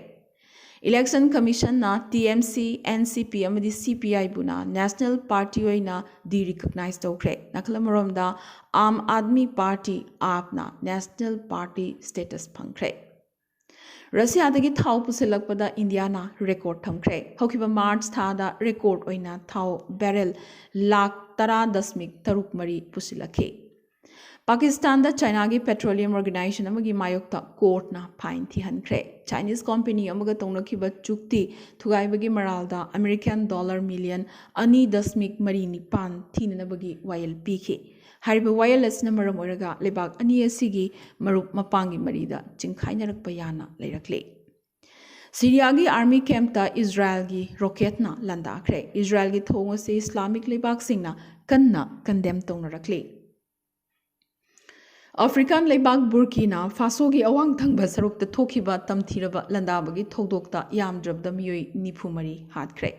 ꯏꯂꯦꯛꯁꯟ ꯀꯃꯤꯁꯟꯅ T M C, N C P ꯑꯃꯗꯤ ꯁꯤ ꯄꯤ ꯑꯥꯏꯕꯨꯅ ꯅꯦꯁꯅꯦꯜ ꯄꯥꯔꯇꯤ ꯑꯣꯏꯅ ꯗꯤ ꯔꯤꯀꯛꯅꯥꯏꯖ ꯇꯧꯈ꯭ꯔꯦ꯫ ꯅꯥꯀꯜ ꯑꯃꯔꯣꯝꯗ, ꯑꯥꯝ ꯑꯥꯗꯃꯤ ꯄꯥꯔꯇꯤ, ꯑꯥꯞꯅ ꯅꯦꯁꯅꯦꯜ ꯄꯥꯔꯇꯤ ꯁ꯭ꯇꯦꯇꯁ ꯐꯪꯈ꯭ꯔꯦ꯫ ꯔꯁꯤꯌꯥꯗꯒꯤ ꯊꯥꯎ ꯄꯨꯁꯤꯜꯂꯛꯄꯗ ꯏꯟꯗꯤꯌꯥꯅ ꯔꯦꯀꯣꯔꯗ ꯊꯝꯈ꯭ꯔꯦ꯫ ꯍꯧꯈꯤꯕ ꯃꯥꯔꯆ ꯊꯥꯗ ꯔꯦꯀꯣꯔꯗ ꯑꯣꯏꯅ ꯊꯥꯎ ꯕꯦꯔꯦꯜ ꯂꯥꯈ ꯇꯔꯥ ꯗꯁꯃꯤꯛ ꯇꯔꯨꯛ ꯃꯔꯤ ꯄꯨꯁꯤꯜꯂꯛꯈꯤ꯫ ꯄꯥꯀꯤꯁꯇꯥꯟꯗ ꯆꯥꯏꯅꯥꯒꯤ ꯄꯦꯇ꯭ꯔꯣꯂꯤꯌꯝ ꯑꯣꯔꯒꯅꯥꯏꯖꯦꯁꯟ ꯑꯃꯒꯤ ꯃꯥꯌꯣꯛꯇ ꯀꯣꯔꯠꯅ ꯐꯥꯏꯟ ꯊꯤꯍꯟꯈ꯭ꯔꯦ꯫ ꯆꯥꯏꯅꯤꯁ ꯀꯣꯝꯄꯦꯅꯤ ꯑꯃꯒ ꯇꯧꯅꯈꯤꯕ ꯆꯨꯛꯇꯤ ꯊꯨꯒꯥꯏꯕꯒꯤ ꯃꯔꯥꯜꯗ ꯑꯃꯦꯔꯤꯀꯥꯟ ꯗꯣꯂꯔ ꯃꯤꯂꯤꯌꯟ ꯑꯅꯤ ꯗꯁꯃꯤꯛ ꯃꯔꯤ ꯅꯤꯄꯥꯟ ꯊꯤꯅꯅꯕꯒꯤ ꯋꯥꯌꯦꯜ ꯄꯤꯈꯤ꯫ ꯍꯥꯏꯔꯤꯕ ꯋꯥꯌꯦꯜ ꯑꯁꯤꯅ ꯃꯔꯝ ꯑꯣꯏꯔꯒ ꯂꯩꯕꯥꯛ ꯑꯅꯤ ꯑꯁꯤꯒꯤ ꯃꯔꯨꯞ ꯃꯄꯥꯡꯒꯤ ꯃꯔꯤꯗ ꯆꯤꯡꯈꯥꯏꯅꯔꯛꯄ ꯌꯥꯅ ꯂꯩꯔꯛꯂꯤ꯫ ꯁꯤꯔꯤꯌꯥꯒꯤ ꯑꯥꯔꯃꯤ ꯀꯦꯝꯞꯇ ꯏꯖꯔꯥꯌꯦꯜꯒꯤ ꯔꯣꯀꯦꯠꯅ ꯂꯥꯟꯗꯥꯈ꯭ꯔꯦ꯫ ꯏꯖꯔꯥꯌꯦꯜꯒꯤ ꯊꯧꯑꯣꯡ ꯑꯁꯤ ꯏꯁꯂꯥꯃꯤꯛ ꯂꯩꯕꯥꯛꯁꯤꯡꯅ ꯀꯟꯅ ꯀꯟꯗꯦꯝ ꯇꯧꯅꯔꯛꯂꯤ꯫ ꯑꯐ꯭ꯔꯤꯀꯥꯟ ꯂꯩꯕꯥꯛ ꯕꯨꯔꯀꯤꯅꯥ ꯐꯥꯁꯣꯒꯤ ꯑꯋꯥꯡ ꯊꯪꯕ ꯁꯔꯨꯛꯇ ꯊꯣꯛꯈꯤꯕ ꯇꯝꯊꯤꯔꯕ ꯂꯥꯟꯗꯥꯕꯒꯤ ꯊꯧꯗꯣꯛꯇ ꯌꯥꯝꯗ꯭ꯔꯕꯗ ꯃꯤꯑꯣꯏ ꯅꯤꯐꯨ ꯃꯔꯤ ꯍꯥꯠꯈ꯭ꯔꯦ꯫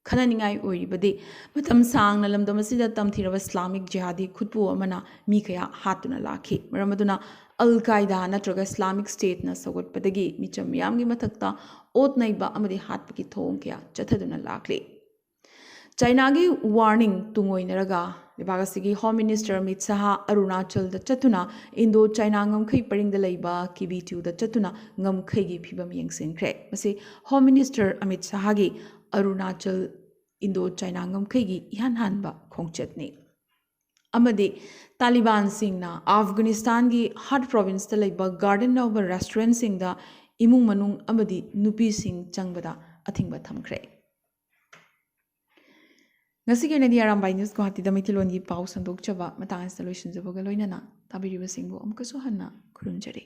ꯈꯟꯅꯅꯤꯡꯉꯥꯏ ꯑꯣꯏꯔꯤꯕꯗꯤ, ꯃꯇꯝ ꯁꯥꯡꯅ ꯂꯝꯗꯝ ꯑꯁꯤꯗ ꯇꯝꯊꯤꯔꯕ ꯏꯁꯂꯥꯃꯤꯛ ꯖꯤꯍꯥꯗꯤ ꯈꯨꯠꯄꯨ ꯑꯃꯅ ꯃꯤ ꯀꯌꯥ ꯍꯥꯠꯇꯨꯅ ꯂꯥꯛꯈꯤ꯫ ꯃꯔꯝ ꯑꯗꯨꯅ ꯑꯜ ꯀꯥꯏꯗꯥ ꯅꯠꯇ꯭ꯔꯒ ꯏꯁꯂꯥꯃꯤꯛ ꯁ꯭ꯇꯦꯠꯅ ꯁꯧꯒꯠꯄꯗꯒꯤ ꯃꯤꯆꯝ ꯃꯤꯌꯥꯝꯒꯤ ꯃꯊꯛꯇ ꯑꯣꯠ ꯅꯩꯕ ꯑꯃꯗꯤ ꯍꯥꯠꯄꯒꯤ ꯊꯧꯑꯣꯡ ꯀꯌꯥ ꯆꯠꯊꯗꯨꯅ ꯂꯥꯛꯂꯤ꯫ ꯆꯥꯏꯅꯥꯒꯤ ꯋꯥꯔꯅꯤꯡ ꯇꯨꯡꯑꯣꯏꯅꯔꯒ ꯂꯩꯕꯥꯛ ꯑꯁꯤꯒꯤ ꯍꯣꯝ ꯃꯤꯅꯤꯁꯇꯔ ꯑꯃꯤꯠ ꯁꯥꯍ ꯑꯔꯨꯅꯥꯆꯜꯗ ꯆꯠꯇꯨꯅ ꯏꯟꯗꯣ ꯆꯥꯏꯅꯥ ꯉꯝꯈꯩ ꯄꯔꯤꯡꯗ ꯂꯩꯕ ꯀꯤꯕꯤꯇ꯭ꯌꯨꯗ ꯆꯠꯇꯨꯅ ꯉꯝꯈꯩꯒꯤ ꯐꯤꯕꯝ ꯌꯦꯡꯁꯤꯟꯈ꯭ꯔꯦ꯫ ꯃꯁꯤ ꯍꯣꯝ ꯃꯤꯅꯤꯁꯇꯔ ꯑꯃꯤꯠ ꯁꯥꯍꯒꯤ ꯑꯔꯨꯅꯥꯆꯜ ꯏꯟꯗꯣ ꯆꯥꯏꯅꯥ ꯉꯝꯈꯩꯒꯤ ꯏꯍꯥꯟ ꯍꯥꯟꯕ ꯈꯣꯡꯆꯠꯅꯤ꯫ ꯑꯃꯗꯤ ꯇꯥꯂꯤꯕꯥꯟꯁꯤꯡꯅ ꯑꯐꯒꯥꯅꯤꯁꯇꯥꯟꯒꯤ ꯍꯠ ꯄ꯭ꯔꯣꯚꯤꯟꯁꯇ ꯂꯩꯕ ꯒꯥꯔꯗꯦꯟ ꯌꯥꯎꯕ ꯔꯦꯁꯇꯨꯔꯦꯟꯠꯁꯤꯡꯗ ꯏꯃꯨꯡ ꯃꯅꯨꯡ ꯑꯃꯗꯤ ꯅꯨꯄꯤꯁꯤꯡ ꯆꯪꯕꯗ ꯑꯊꯤꯡꯕ ꯊꯝꯈ꯭ꯔꯦ꯫ ꯉꯁꯤꯒꯤ ꯑꯣꯏꯅꯗꯤ ꯑꯔꯥꯝꯕꯥꯏ ꯅ꯭ꯌꯨꯁ ꯒꯨꯋꯥꯍꯥꯇꯤꯗ ꯃꯩꯇꯩꯂꯣꯟꯒꯤ ꯄꯥꯎ ꯁꯟꯗꯣꯛꯆꯕ ꯃꯇꯥꯡ ꯑꯁꯤꯗ ꯂꯣꯏꯁꯤꯟꯖꯕꯒ ꯂꯣꯏꯅꯅ ꯇꯥꯕꯤꯔꯤꯕꯁꯤꯡꯕꯨ ꯑꯃꯨꯛꯀꯁꯨ ꯍꯟꯅ ꯈꯨꯔꯨꯝꯖꯔꯤ꯫